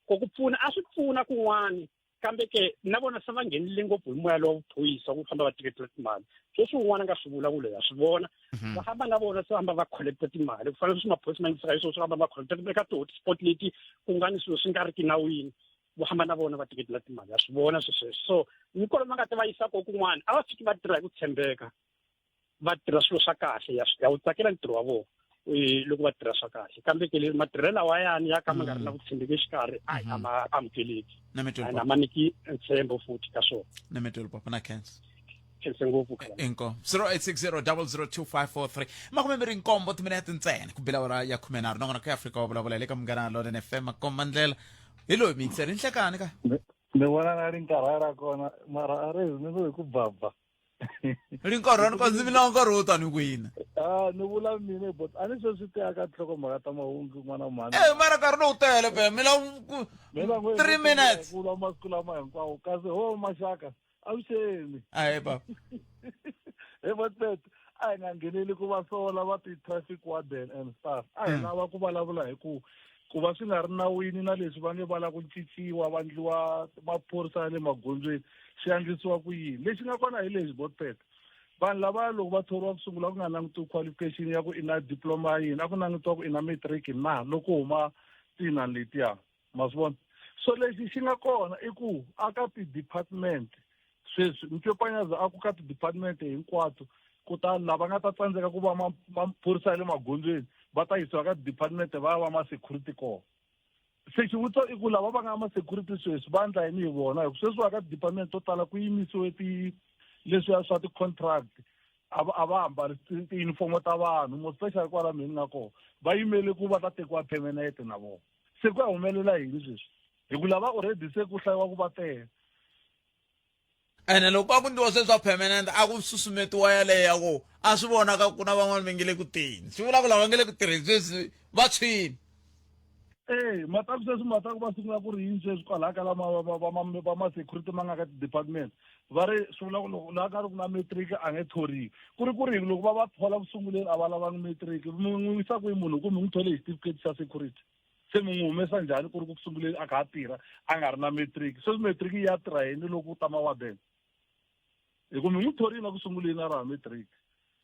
ku ku pfuna a swi pfuna kun'wani, kambe ke na vona se va nghenile ngopfu hi moya lowa vuphorisa ku famba va teketela timali. Sweswi un'wana a nga swi vula ku leyi ha swi vona, va famba na vona se famba va collecta timali ku fana leswi maphorisa ma endlisaka hi swona, swi famba va collecta eka ti-hotspot leti ku nga ni swilo swi nga ri ki nawini, va famba na vona va teketela timali, ha swi vona swesweswo. So ni kwalomu va nga ta va yisa ko kun'wana, a va fiki va tirha hi ku tshembeka, va tirha swilo swa kahle, ya wu tsakela ntirho wa vona loko va tirha swa kahle, kambe ke matirhelo lawayani ya ka ma nga ri na ku tshembeka exikarhi a ma amukeleki, a ma nyiki ntshembo futhi ka swona. Na mitwelo papa na khensa. Khense ngopfu. Inkomu. 0860002543, 27 timinete ntsena ku bela awara ya 13. Nongonoko ya Afrika wa vulavula hi le ka Munghana Lonene FM. Makomba ndlela hi loyi miyingiseri nhlekani ka ni vona na ri nkarhi ra kona, mara a ri ni hi ku baba ri nkarhi wa ndzi vila nkarhi wo tani kwini. A ni vula mina, but a ni sweswi teka nhlokomhaka ta mahungu n'wana mhani. Eh, mara nkarhi lowu tele pe mina 3 minutes. Vula masiku lama hinkwawo, kasi ho maxaka avuxeni. Ahe baba. He Botpet, a hi nga ngheneli ku va sola va ti-traffic warden and stuff, a hi lava ku vulavula hi ku ku va swi nga ri nawini na leswi va nge va lava ku cinciwa va ndliwa maphorisa ya le magondzweni, swi endlisiwa ku yini. Lexi nga kona hi lexi, Botpet, vanhu lava loko va thoriwa ku sungula ku nga langutiwi qualification ya ku i na diploma ya yini, a ku langutiwa ku i na matric na loko huma tinani letiya, ma swi vona. So lexi xi nga kona i ku a ka ti-department sweswi Mpyopanyaza a ku ka ti-department hinkwato, kutani lava nga ta tsandzeka ku va maphorisa ya le magondzweni va ta yisiwa ka ti-department va ya va ma-security kona. Se xivutiso i ku lava va nga ma-security sweswi va endla yini hi vona, hi ku sweswi va ka ti-department to tala ku yimisiwe ti leswiya swa ti-contract, a va ambali tiyunifomo ta vanhu, mo especially kwala mina ni nga kona va yimele ku va ta tekiwa permanent na vona. Se ku ya humelela yini sweswi, hi ku lava already se ku hlayiwa ku va tele? Ene loko a ku ndliwa sweswi swa permanent, a ku susumetiwa yaleyo ya ku a swi vonaka ku na van'wani va nge le ku teni, swi vula ku lava nge le ku tirheni sweswi va tshwini. E mataku sweswi mataku va sungula ku ri yini sweswi kwalaya ka lama va ma-security ma nga ka ti-department, va ri swi vula ku loko laha ka ri ku na matric a nge thoriwi, ku ri ku ri loko va va thola ku sunguleni a va lavangi matric, mi n'wi yisa kwihi munhu ku mi n'wi thole hi certificate xa security, se mi n'wi humesa njhani ku ri ku sunguleni a kha a tirha a nga ri na matric? Sweswi matric ya tirha yini loko u ta ma-warden, hi ku mi n'wi thorile ku sunguleni a ri ha matric,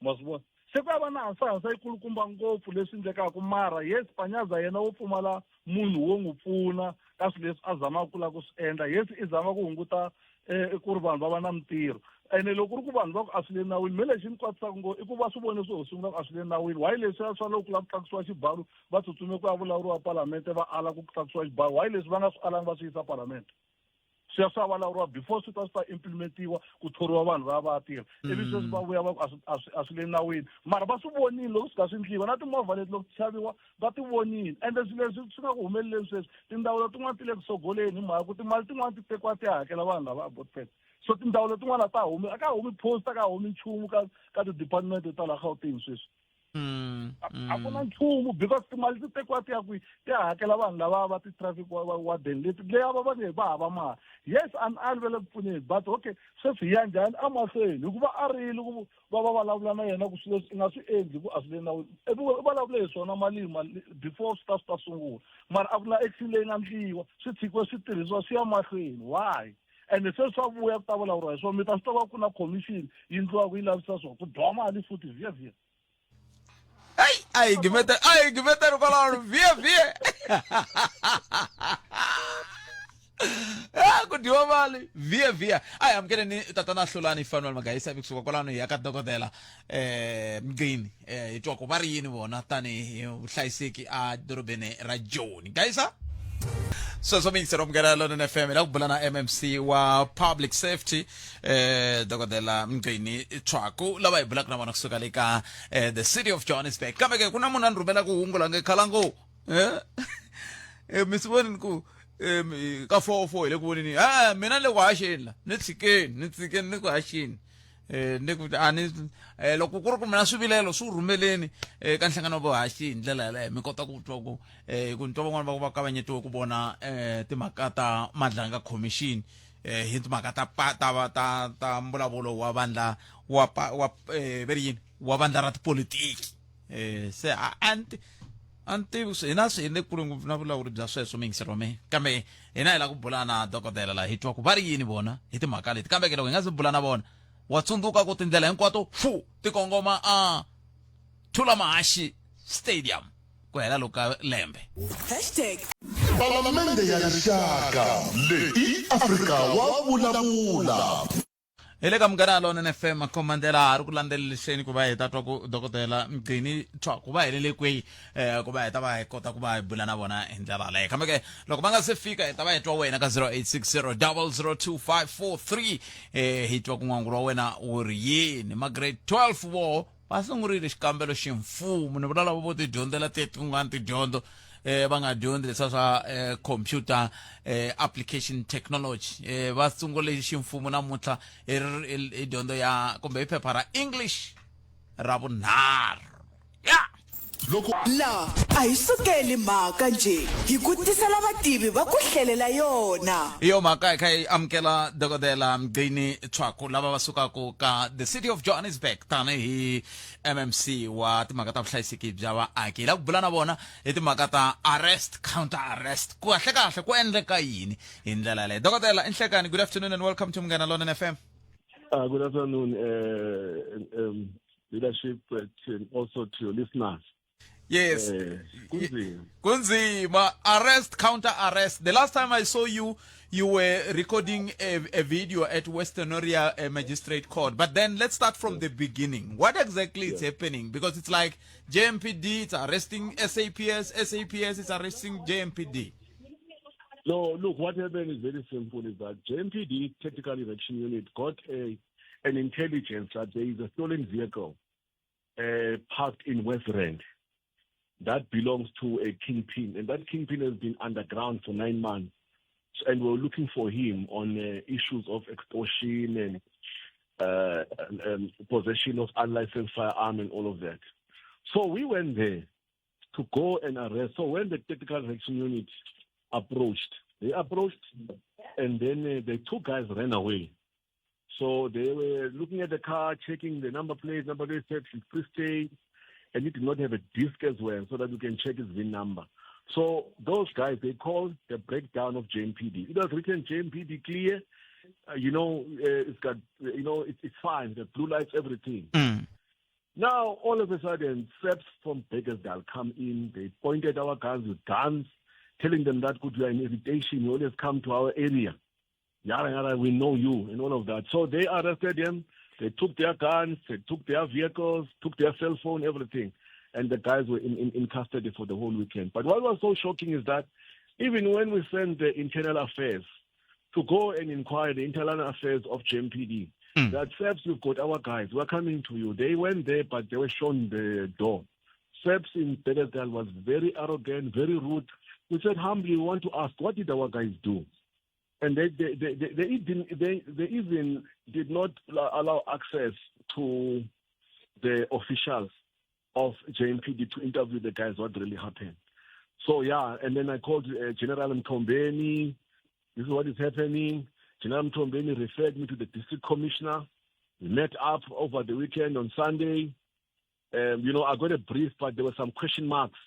ma swi vona. Se ku ya va na hasahasa yi kulukumba ngopfu leswi endlekaka mara yes Panyaza yena wo pfumala munhu wo n'wi pfuna ka swilo leswi a zamaka ku lava ku swi endla. Yes i zama ku hunguta um ku ri vanhu va va na mintirho ene loko ku ri ku vanhu va ku a swi le nawini me lexi ni kwatisaka ngo i ku va swi vone swi ho sungula ku a swi le nawini why leswiya swa loko ku lava ku tlakusiwa xibalo va tsutsume ku ya vulavuriwa palamente va ala ku tlakusiwa xibalo why leswi va nga swi alangi va swi yisa palamente swi ya swi ya vulavuriwa before swi ta swi ta implementiwa ku thoriwa vanhu va ya va ya tirha ivi sweswi va vuya va ku a swi a swi a swi le nawini mara va swi vonile loko swi kha swi ndliwa na timovha leti loko ti xaviwa va ti vonile ende swilo leswi swi nga ku humeleleni sweswi tindzawulo tin'wana ti le ku sogoleni hi mhaka ku timali tin'wana ti tekiwa ti ya hakela vanhu lava a botpet so tindzawulo tin'wana a ta humi a ka humi post a ka humi nchumu ka ka ti-department ta laha Gauteng sweswi a ku na nchumu because timali ti tekiwa ti ya kwihi ti ya hakela vanhu lava va ti-traffic warden leti leya va va nge va hava mali yes a ni ali va le ku pfuneni but okay sweswi hi ya njhani emahlweni hikuva a rile ku va va vulavula na yena ku swilo leswi i nga swi endli ku a swi le nawini ivi u vulavule hi swona malima before swi ta swi ta sungula mara a ku na action leyi nga ndliwa swi tshikiwe swi tirhisiwa swi ya mahlweni why ende se swa vuya ku ta vulavuriwa hi swona mi ta swi tiva ku na commission yi ndliwaka yi lavisisa swona ku dyiwa mali futhi vhiya vhiya Ai, ai, gimeta, ai, gimeta kwalano, vhiya vhiya. Ah, ku dyiwa mali vhiya vhiya a hi amukeleni tatana hlulani fanuel magayisa ivi kusuka kwalano hi ya ka dokodela um mgcini um hi twa ku va ri yini vona tanihi vuhlayiseki a dorobeni ra joni gayisa sweswo miyingiseri wa munghana lonene fm hi la ku bula na mmc wa public safety eh dokodela mgcini tshwaku lava hi bulaka na vona kusuka le ka eh, the city of johannesburg kambe ke ku na munhu a ni rhumelaka hungu la nge khalango eh eh mi swi vonini ku eh, ka 404 hi le ku voneni eh mina ni le ku haxeni la ni tshikeni ni tshikeni ni ku haxeni eh ni ku a ni eh loko ku ri ku mina swivilelo swi rhumeleni eh ka nhlangano wa vuhaxi hi ndlela yaleyo mi kota ku twa ku eh ku ni twa van'wana va ku va kavanyetiwe ku vona eh timhaka ta madlanga commission eh hi timhaka ta ta ta ta mbulavulo wa vandla wa wa eh veri yini wa vandla ra tipolitiki eh se a anti a ni tivi swi hina swi hi le kule ngopfu na vulawuri bya sweswo miyingiseri wa mina kambe hina hi lava ku bula na dokodela laha hi twa ku va ri yini vona hi timhaka leti kambe ke loko hi nga se bula na vona wa tsundzuka ku tindlela hinkwato fu ti kongoma a thula mahaxi stadium ku hela loko ka lembe Hashtag Palamende ya Rixaka leyi i Afrika wa vulavula. Hi le ka Munghana Lonene FM makhomandlela ha ri ku landzeleliseni ku va hi ta twa ku dokodela Mgcini twa ku va helele kwihi eh ku va hi ta va hi kota ku va hi bula na vona hi ndlela yaleyo kambe ke loko va nga se fika hi ta va hi twa wena ka 0860 002543 eh hi twa ku n'wangulo wa wena wu ri yini ma grade 12 wo va sungurile xikambelo ximfumo ni vula lava vo ti dyondzela tin'wana tidyondzo eh va nga dyondzi leswiya swa eh, computer eh, application technology eh, va sungule ximfumo namuntlha hi hi dyondzo ya kumbe hi phepha ra english ra vunharhu ya loko La a hi sukeli mhaka njhe hi ku tisela vativi va ku hlelela yona. Hi yo mhaka hi kha hi amukela dokodela Mgcini Tshwaku lava va sukaka ka the city of Johannesburg tanihi MMC wa timhaka ta vuhlayiseki bya vaaki. Hi lava ku bula na vona hi timhaka ta arrest counter arrest ku kahle kahle ku endleka yini hi ndlela yaleyo. Dokodela Nhlekani, good afternoon and welcome to Munghana Lonene FM. Good afternoon, leadership, and also to your listeners. Yes. Kunzima. Kunzima. Arrest, counter arrest. The last time I saw you, you were recording a video at Westonaria Magistrate Court. But then let's start from the beginning. What exactly is happening? Because it's like JMPD, it's arresting SAPS, SAPS is arresting JMPD. No, look, what happened is very simple, is that JMPD Tactical Erection Unit got an intelligence that there is a stolen vehicle parked in West Rand that belongs to a kingpin. And that kingpin has been underground for 9 months. And we're looking for him on issues of extortion and possession of unlicensed firearm and all of that. So we went there to go and arrest. So when the Tactical Reaction Unit approached, they approached and then the two guys ran away. So they were looking at the car, checking the number plate, number plate said it's Free State, and it did not have a disc as well, so that you can check its VIN number. So those guys, they called the breakdown of JMPD. It was written JMPD clear, it's got, you know, it's fine, the blue lights, everything. Now, all of a sudden, SAPS from Bekkersdal come in. They pointed our guns with guns, telling them that, good, you are an irritation. You always come to our area. Yara, yara, we know you, and all of that. So they arrested them. They took their guns, they took their vehicles, took their cell phone, everything. And the guys were in, in, in custody for the whole weekend. But what was so shocking is that even when we sent the internal affairs to go and inquire the internal affairs of JMPD, mm. that SAPS, we've got our guys, we're coming to you. They went there, but they were shown the door. SAPS in Bekkersdal was very arrogant, very rude. We said, humbly, we want to ask, what did our guys do? And they, they, they, they, they, didn't, they, they even did not allow access to the officials of JMPD to interview the guys what really happened. So, yeah, and then I called General Mtombeni. This is what is happening. General Mtombeni referred me to the district commissioner. We met up over the weekend on Sunday. You know, I got a brief, but there were some question marks.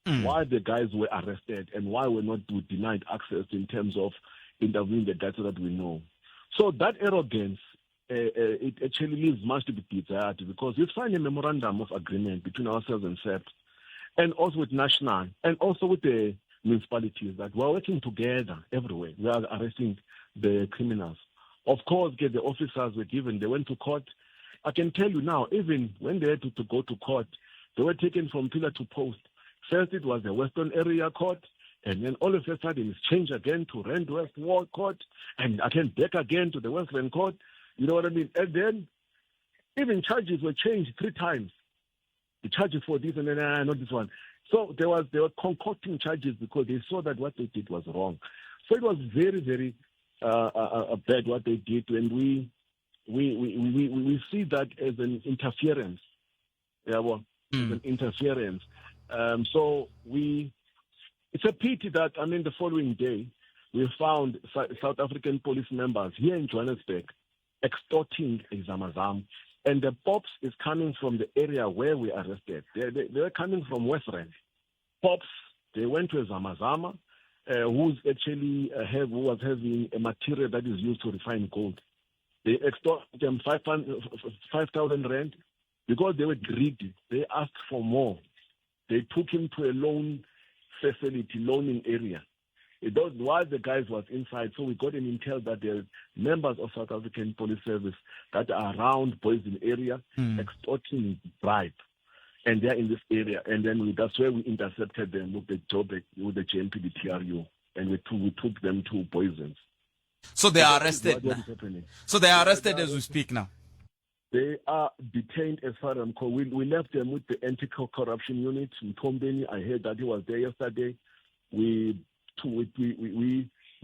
Why the guys were arrested and why we're not denied access in terms of interviewing the guys so that we know. So that arrogance, it actually leaves much to be desired, because we've signed a memorandum of agreement between ourselves and SAPS, and also with National, and also with the municipalities, that we're working together everywhere. We are arresting the criminals. Of course, the officers were given, they went to court. I can tell you now, even when they had to go to court, they were taken from pillar to post. First, it was the Western Area Court, and then all of a sudden it's changed again to Rand West Ward Court, and again back again to the West Rand Court. You know what I mean? And then even charges were changed 3 times. The charges for this and then not this one. So they were concocting charges because they saw that what they did was wrong. So it was very, very bad what they did, and we see that as an interference. Yeah, well, as an interference. So it's a pity that, I mean, the following day, we found South African police members here in Johannesburg extorting a Zamazam. And the Pops is coming from the area where we arrested. They were coming from West Rand. Pops, they went to a Zamazama, who's actually who was having a material that is used to refine gold. They extorted them 5,000 rand because they were greedy. They asked for more. They took him to a loan facility, loaning area. While the guys was inside, so we got an intel that there are members of South African Police Service that are around Poison area extorting bribe, and they're in this area. And then that's where we intercepted them with the Joburg, with the JMPD TRU, and we took them to Poisons. So they are arrested. So they are arrested as we speak now. They are detained as far as I'm concerned. We left them with the anti-corruption unit in Mthombeni. I heard that he was there yesterday. We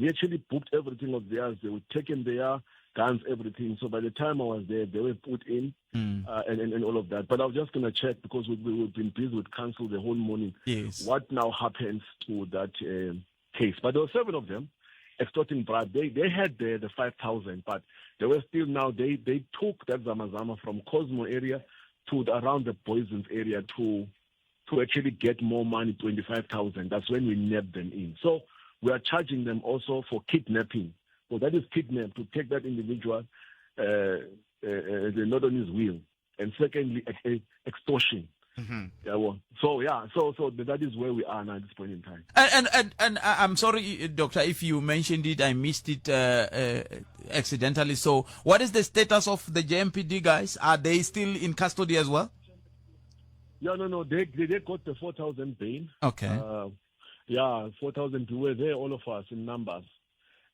actually booked everything of theirs. They were taking their guns, everything. So by the time I was there, they were put in and all of that. But I was just going to check because we've been busy with council the whole morning. Yes. What now happens to that case? But there were 7 of them extorting bribe. They had the 5,000, but they were still now, they took that Zamazama from Cosmo area to around the Poisons area to actually get more money, 25,000. That's when we nabbed them in. So we are charging them also for kidnapping. So that is kidnap, to take that individual, not on his will. And secondly, extortion. Mm-hmm. Yeah, well, so yeah, so that is where we are now at this point in time. And I'm sorry, Doctor, if you mentioned it, I missed it accidentally. So what is the status of the JMPD guys? Are they still in custody as well? Yeah, no, they got the 4,000 bail. Okay. Yeah, 4,000. We were there, all of us in numbers.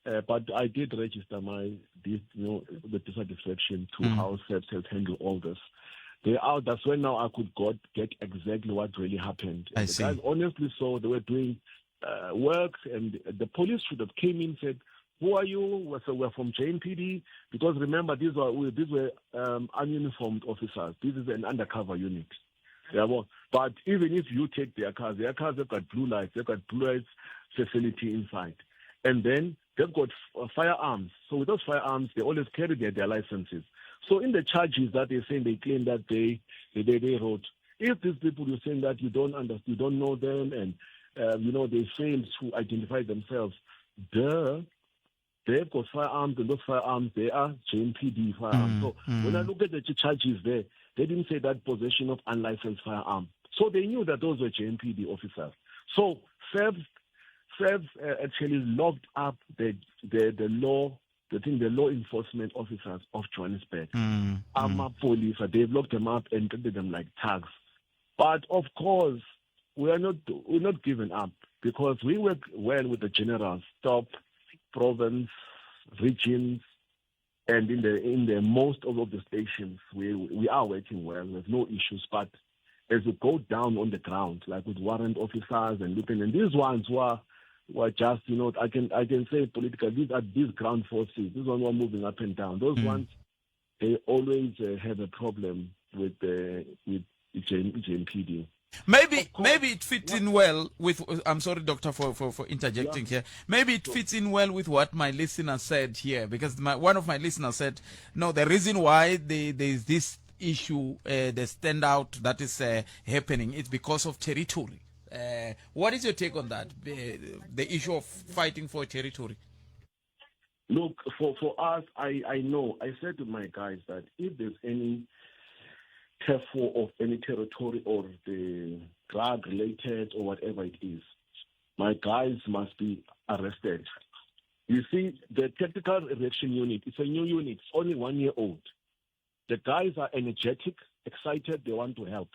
But I did register my, the dissatisfaction to how SAPS has handled all this. They out. That's when now I could get exactly what really happened. I the see. Guys, honestly, so they were doing work, and the police should have came in and said, "Who are you?" So we're from JMPD. Because remember, these were ununiformed officers. This is an undercover unit. Yeah, well, but even if you take their cars, they've got blue lights. They've got blue lights facility inside, and then they've got firearms. So with those firearms, they always carry their licenses. So in the charges that they're saying, they claim that they wrote, if these people you're saying that you don't understand, you don't know them, and they failed to identify themselves, they've got firearms, and those firearms, they are JMPD firearms. So when I look at the charges there, They didn't say that possession of unlicensed firearm. So they knew that those were JMPD officers. So SAPS, SAPS actually locked up the, the, the law the thing, the law enforcement officers of Johannesburg, Ama police, they've locked them up and treated them like thugs. But of course, we are not we're not giving up because we work well with the generals, top province, regions, and in the in the most of, of the stations, we we are working well. We have no issues. But as we go down on the ground, like with warrant officers and lieutenant, these ones who are who are just, you know, I can I can say politically, these are these ground forces. These ones who are moving up and down. Those ones, they always have a problem with the with JMPD. Maybe maybe it fits in well with I'm sorry doctor for for, for interjecting yeah. here. Maybe it fits in well with what my listener said here because my, one of my listeners said no the reason why the, there is this issue uh, the standout that is uh, happening is because of territory. Uh, what is your take on that? The, the issue of fighting for territory. Look, for, for us, I, I know, I said to my guys that if there's any turf war of any territory or the drug related or whatever it is, my guys must be arrested. You see, the tactical reaction unit, it's a new unit, it's only one year old. The guys are energetic, excited, they want to help.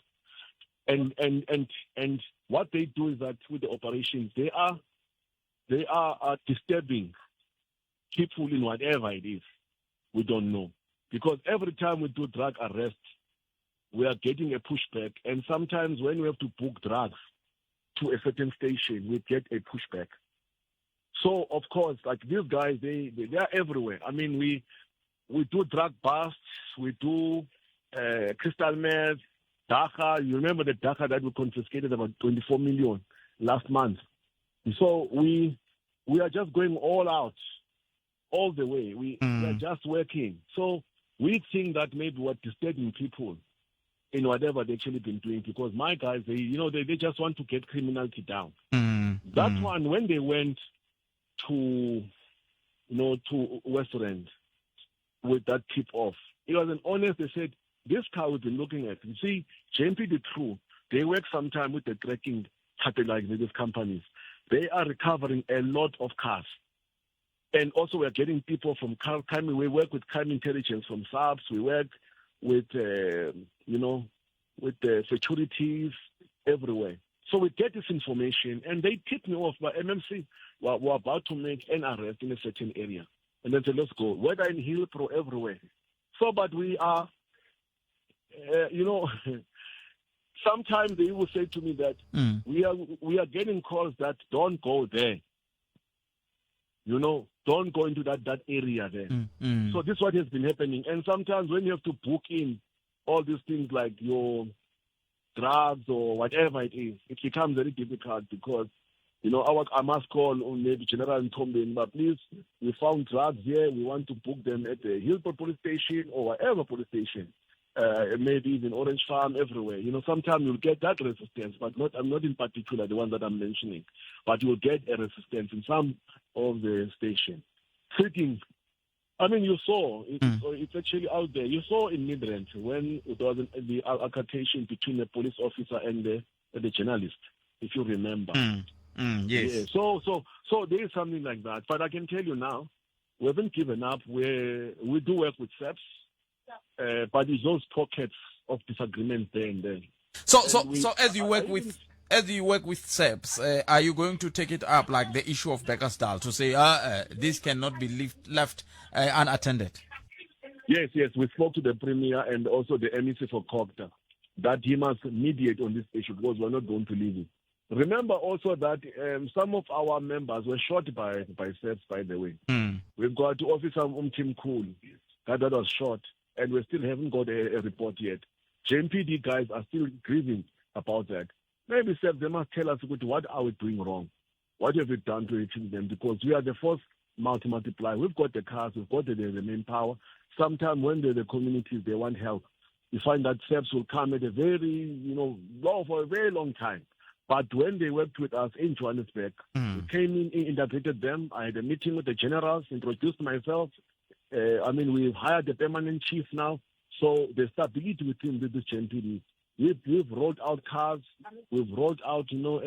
And and and and what they do is that with the operations, they are they are, are disturbing people in whatever it is. We don't know. Because every time we do drug arrests, we are getting a pushback. And sometimes when we have to book drugs to a certain station, we get a pushback. So, of course, like these guys, they, they, they are everywhere. I mean, we, we do drug busts, we do uh, crystal meth, dagga. You remember the dagga that we confiscated about 24 million last month. So we, we are just going all out, all the way. We, we are just working. So we think that maybe we're disturbing people in whatever they actually been doing because my guys, they, you know, they, they just want to get criminality down. That one, when they went to, you know, to West Rand with that tip off, it was an honest, they said, this car we've been looking at. You see, JMPD True, they work sometime with the tracking satellite with these companies. They are recovering a lot of cars. And also we are getting people from car crime. We work with crime intelligence from SAPS. We work with, you know, with the securities everywhere. So we get this information, and they tip me off by MMC. We're, we're about to make an arrest in a certain area. And then say, let's go, whether in Hillbrow, everywhere. So, but we are, you know, sometimes they will say to me that we are we are getting calls that don't go there. You know, don't go into that, that area there. So this is what has been happening. And sometimes when you have to book in all these things like your drugs or whatever it is, it becomes very difficult because, you know, our, I must call maybe General Ntombeni, but please, we found drugs here. We want to book them at the Hillbrow police station or whatever police station. Maybe even Orange Farm, everywhere. You know, sometimes you'll get that resistance, but not, I'm not in particular the one that I'm mentioning, but you'll get a resistance in some of the stations. Sitting, I mean, you saw, it, it's actually out there. You saw in Midrand when there was an, the altercation between the police officer and the, and the journalist, if you remember. Yes. Yeah. So, so, so there is something like that. But I can tell you now, we haven't given up. We we do work with SAPS, but it's those pockets of disagreement there and there. So, And so, we- so as you I- work I with even- as you work with SAPS, are you going to take it up like the issue of Bekkersdal to say, this cannot be left unattended? Yes, yes. We spoke to the Premier and also the MEC for COGTA that he must mediate on this issue because we're not going to leave it. Remember also that some of our members were shot by, by SAPS, by the way. We've got Officer Umtimkhulu that, that was shot, and we still haven't got a, a report yet. JMPD guys are still grieving about that. Maybe SAPS, they must tell us what are we doing wrong? What have we done to achieve them? Because we are the force multiply. We've got the cars, we've got the, the, the manpower. Sometimes when the, the communities, they want help, you find that SAPS will come at a very, you know, long, for a very long time. But when they worked with us in Johannesburg, we came in, integrated them. I had a meeting with the generals, introduced myself. I mean, we've hired the permanent chief now. So the stability within this JMPD, we've, we've rolled out cars, we've rolled out, you know,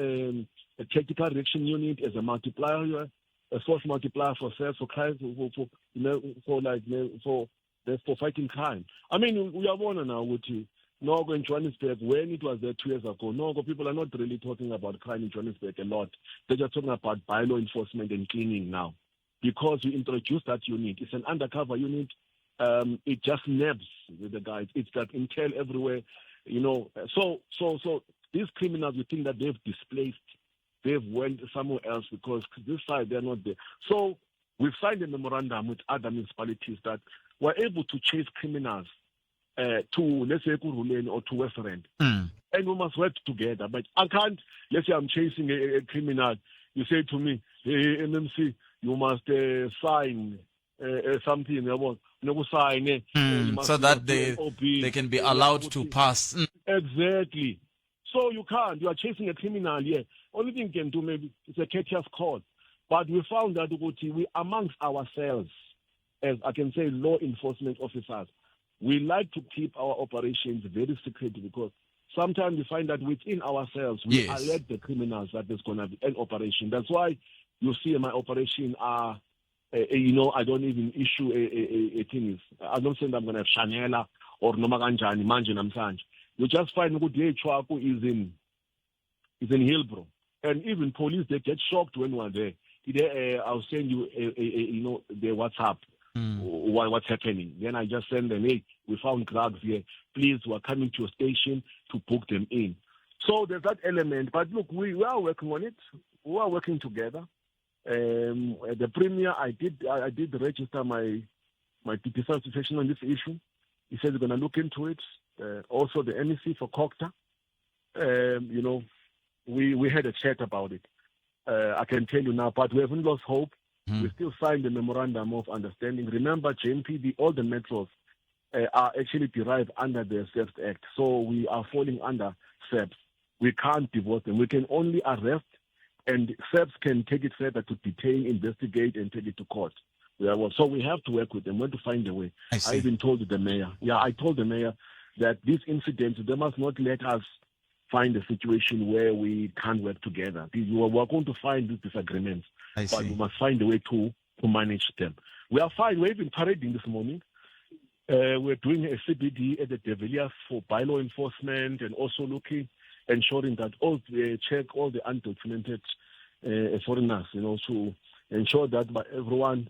a tactical reaction unit as a multiplier, a force multiplier for sales, for crime, for you know, for like, for for fighting crime. I mean, we are one now with you. Nogo in Johannesburg, when it was there two years ago, Nogo, people are not really talking about crime in Johannesburg a lot. They're just talking about bylaw enforcement and cleaning now. Because we introduced that unit. It's an undercover unit. Um, it just nabs with the guys. It's got intel everywhere, you know. So, so, so these criminals, we think that they've displaced, they've went somewhere else because this side they're not there. So we've signed a memorandum with other municipalities that we're able to chase criminals uh, to, let's say, Kurhuleni or to West Rand. And we must work together. But I can't, let's say I'm chasing a, a criminal. You say to me, hey, MMC, you must uh, sign uh, uh, something yabo nokusayine mm, so that they they can be allowed to pass mm. exactly so you can't you are chasing a criminal here only thing you can do maybe is a courteous call but we found that ukuthi we amongst ourselves as i can say law enforcement officers we like to keep our operations very secret because sometimes we find that within ourselves we yes. alert the criminals that there's going to be an operation that's why you see my operation are uh, you know i don't even issue a, a, a, a thing i don't think i'm going to have chanela or noma kanjani manje namhlanje you just find ukuthi hey chwaku is in is in Hillbrow and even police they get shocked when we're there they, uh, I'll send you a, a, a, you know the WhatsApp mm. what, what's happening then I just send them hey we found drugs here please we're coming to your station to book them in so there's that element but look we, we are working on it we are working together um, the premier I did I, I did register my my dissatisfaction on this issue he said he's going to look into it uh, also the MEC for COCTA um, you know we we had a chat about it uh, I can tell you now but we haven't lost hope mm. we still signed the memorandum of understanding remember JMPD all the metros uh, are actually derived under the SEPS Act so we are falling under SEPS we can't divorce them we can only arrest and SEPS can take it further to detain investigate and take it to court yeah, well, so we have to work with them. We have to find a way. I, I even told the mayor. Yeah, I told the mayor that these incidents, they must not let us find a situation where we can't work together. We are going to find these disagreements, but we must find a way to, to manage them. We are fine. We've been parading this morning. Uh, we're doing a CBD at the De Villiers for bylaw enforcement and also looking, ensuring that all the check all the undocumented uh, foreigners, you know, to ensure that by everyone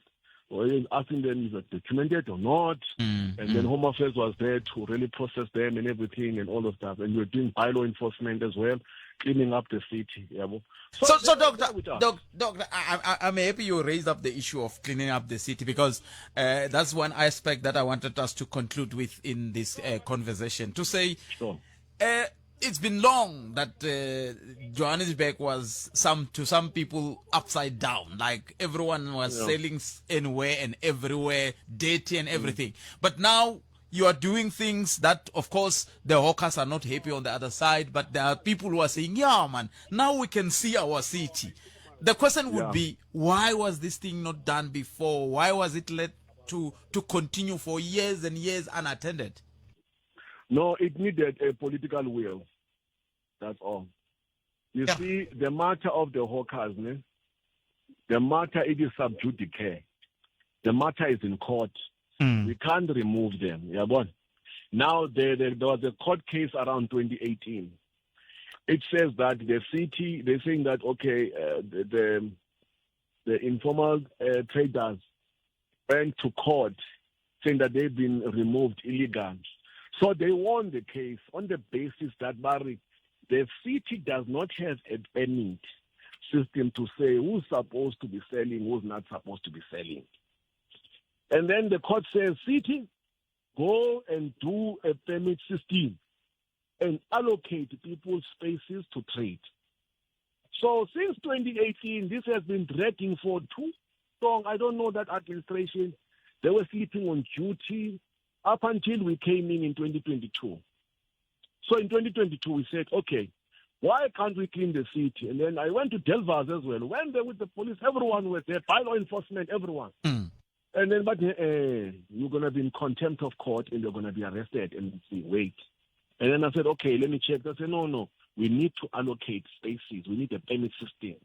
or even asking them if they're documented or not. Mm, and mm. then Home Affairs was there to really process them and everything and all of that. And we were doing bylaw enforcement as well, cleaning up the city. Yeah. So, so, so doctor, doc, doctor, I, I, I'm happy you raised up the issue of cleaning up the city because uh, that's one aspect that I wanted us to conclude with in this uh, conversation. To say, sure. uh, it's been long that uh, Johannesburg was some to some people upside down. Like everyone was yeah. selling anywhere and everywhere, dirty and mm. everything. Mm. But now you are doing things that, of course, the hawkers are not happy on the other side. But there are people who are saying, "Yeah, man, now we can see our city." The question would yeah. be, why was this thing not done before? Why was it let to to continue for years and years unattended? No, it needed a political will. That's all. You yeah. see, the matter of the hawkers, ne? the matter it is sub judice. The matter is in court. Mm. We can't remove them. Yeah, but now there, there, there was a court case around 2018. It says that the city, they're saying that, okay, uh, the, the, the informal uh, traders went to court saying that they've been removed illegally. So they won the case on the basis that Barry, the city does not have a permit system to say who's supposed to be selling, who's not supposed to be selling. And then the court says, city, go and do a permit system and allocate people spaces to trade. So since 2018, this has been dragging for too long. I don't know that administration. They were sleeping on duty up until we came in in 2022. So in 2022, we said, okay, why can't we clean the city? And then I went to Delvers as well. Went there with the police, everyone was there, by law enforcement, everyone. Mm. And then, but you're going to be in contempt of court and you're going to be arrested. And see, wait. And then I said, okay, let me check. They said, no, no, we need to allocate spaces. We need a permit system.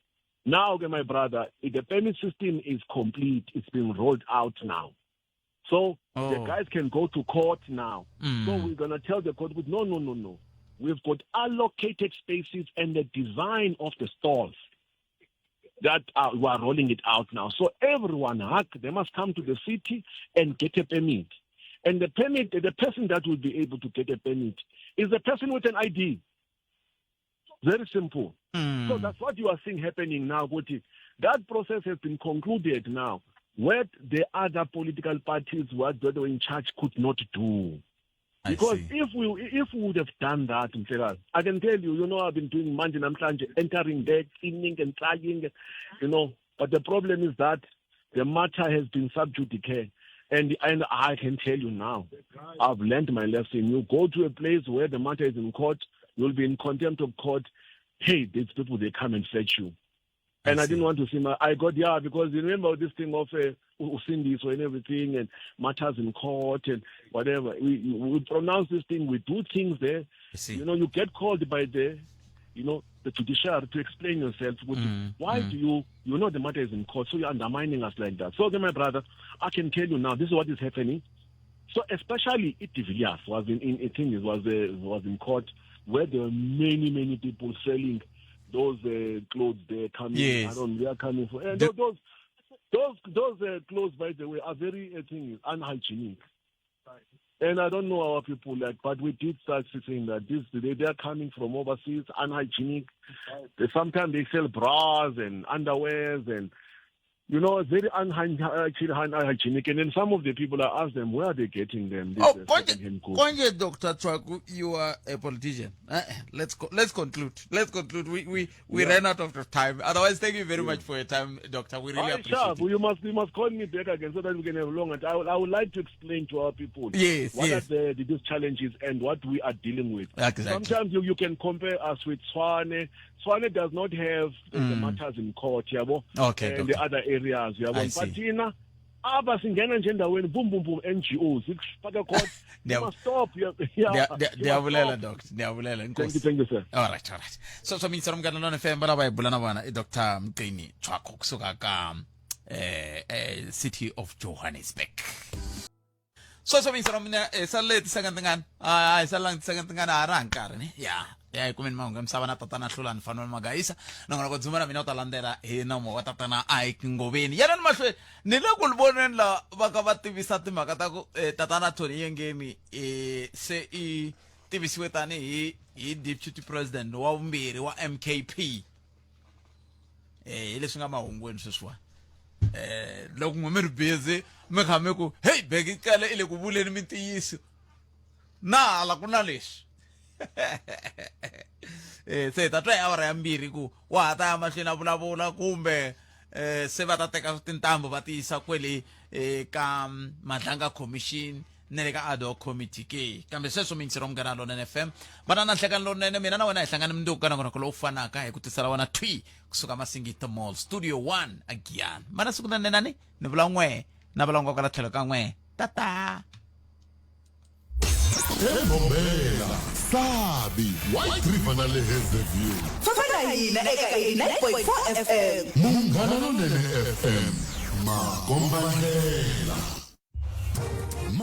Now, okay, my brother, the permit system is complete. It's been rolled out now. So the guys can go to court now. So we're going to tell the court, no, no, no, no. We've got allocated spaces and the design of the stalls that we are rolling it out now. So everyone, they must come to the city and get a permit. And the permit, the person that will be able to get a permit is the person with an ID. Very simple. So that's what you are seeing happening now, Guti. That process has been concluded now. What the other political parties what they were in charge could not do. Because if we would have done that, Mhlekazi, I can tell you, you know, I've been doing manje namhlanje, entering there, cleaning and trying, you know. But the problem is that the matter has been sub judice. And I can tell you now, I've learned my lesson. You go to a place where the matter is in court, you'll be in contempt of court. Hey, these people, they come and fetch you. And I didn't want to see my, I got, yeah, because you remember this thing of Usindiso and everything and matters in court and whatever. We pronounce this thing, we do things there. You know, you get called by the, you know, the judiciary to explain yourself. Why do you know the matter is in court, so you're undermining us like that. So then, my brother, I can tell you now, this is what is happening. So especially de Villiers was in thing was in court where there were many, many people selling those clothes they're coming. Yes. I don't. They are coming for. And those clothes, by the way, are very unhygienic. And I don't know our people like, but we did start saying that this they are coming from overseas, unhygienic. Sometimes they sell bras and underwears and, you know, it's very unhygienic. And then some of the people, I ask them, where are they getting them? Oh, Konje, Dr. Tshwaku, you are a politician. Let's go, let's conclude. Let's conclude. We ran out of time. Otherwise, thank you very much for your time, Doctor. We really appreciate it. You must call me back again so that we can have longer. I would like to explain to our people what are these challenges and what we are dealing with. Exactly. Sometimes you can compare us with Tshwane. Tshwane does not have the matters in court, yabo. Okay, and the other areas, yabo. But thina aba singena nje endaweni boom boom boom NGOs ikufaka court. You must stop. Ndiyabulela doctor, ndiyabulela inkosi. Thank you, sir. All right, all right. So mina Munghana Lonene FM ba lava hi bula na vona i Dr. Mgcini Tshwaku kusuka ka City of Johannesburg. So mina mina salele tisaka tingani. Hayi salanga tisaka tingani a ra nkarhi ne. Ya. Ya hi kumeni mahungu ya misava na tatana Hlulani Fanuel Magaisa. Nongonoko dzuma na mina u ta landzela hi nomo wa tatana Ike Ngoveni. Yena ni mahlweni ni le ku voneni la va ka va tivisa timhaka ta ku tatana Tony Yengeni se i tivisiwe tanihi hi deputy president wa vumbirhi wa MKP. Hi leswi nga mahungwini sweswiwani. Loko n'we mi ri busy mi kha mi ku hey Bheki Cele i le ku vuleni mintiyiso na hala ku na leswi. Se hi ta twa hi awara ya 2 ku wa ha ta ya mahlweni a vulavula kumbe se va ta teka tintambu va ti yisa kwele ka Madlanga Commission na le ka ad hoc committee ke. Kambe sweswo mi yingisela Munghana Lonene FM. Vana na nhlekani lowunene, mina na wena hi hlangana mundzuku ka nongonoko lowu fanaka hi ku tisela wona thwi kusuka Masingita Mall Studio 1 a Giyani. Mana siku rinene ni vula n'we na vula nkoka la tlhelo ka n'we. Tata. Embombela, Sabi, White River na le Hazyview. Famba na hina eka 89.4 FM. Munghana Lonene FM, makombandlela.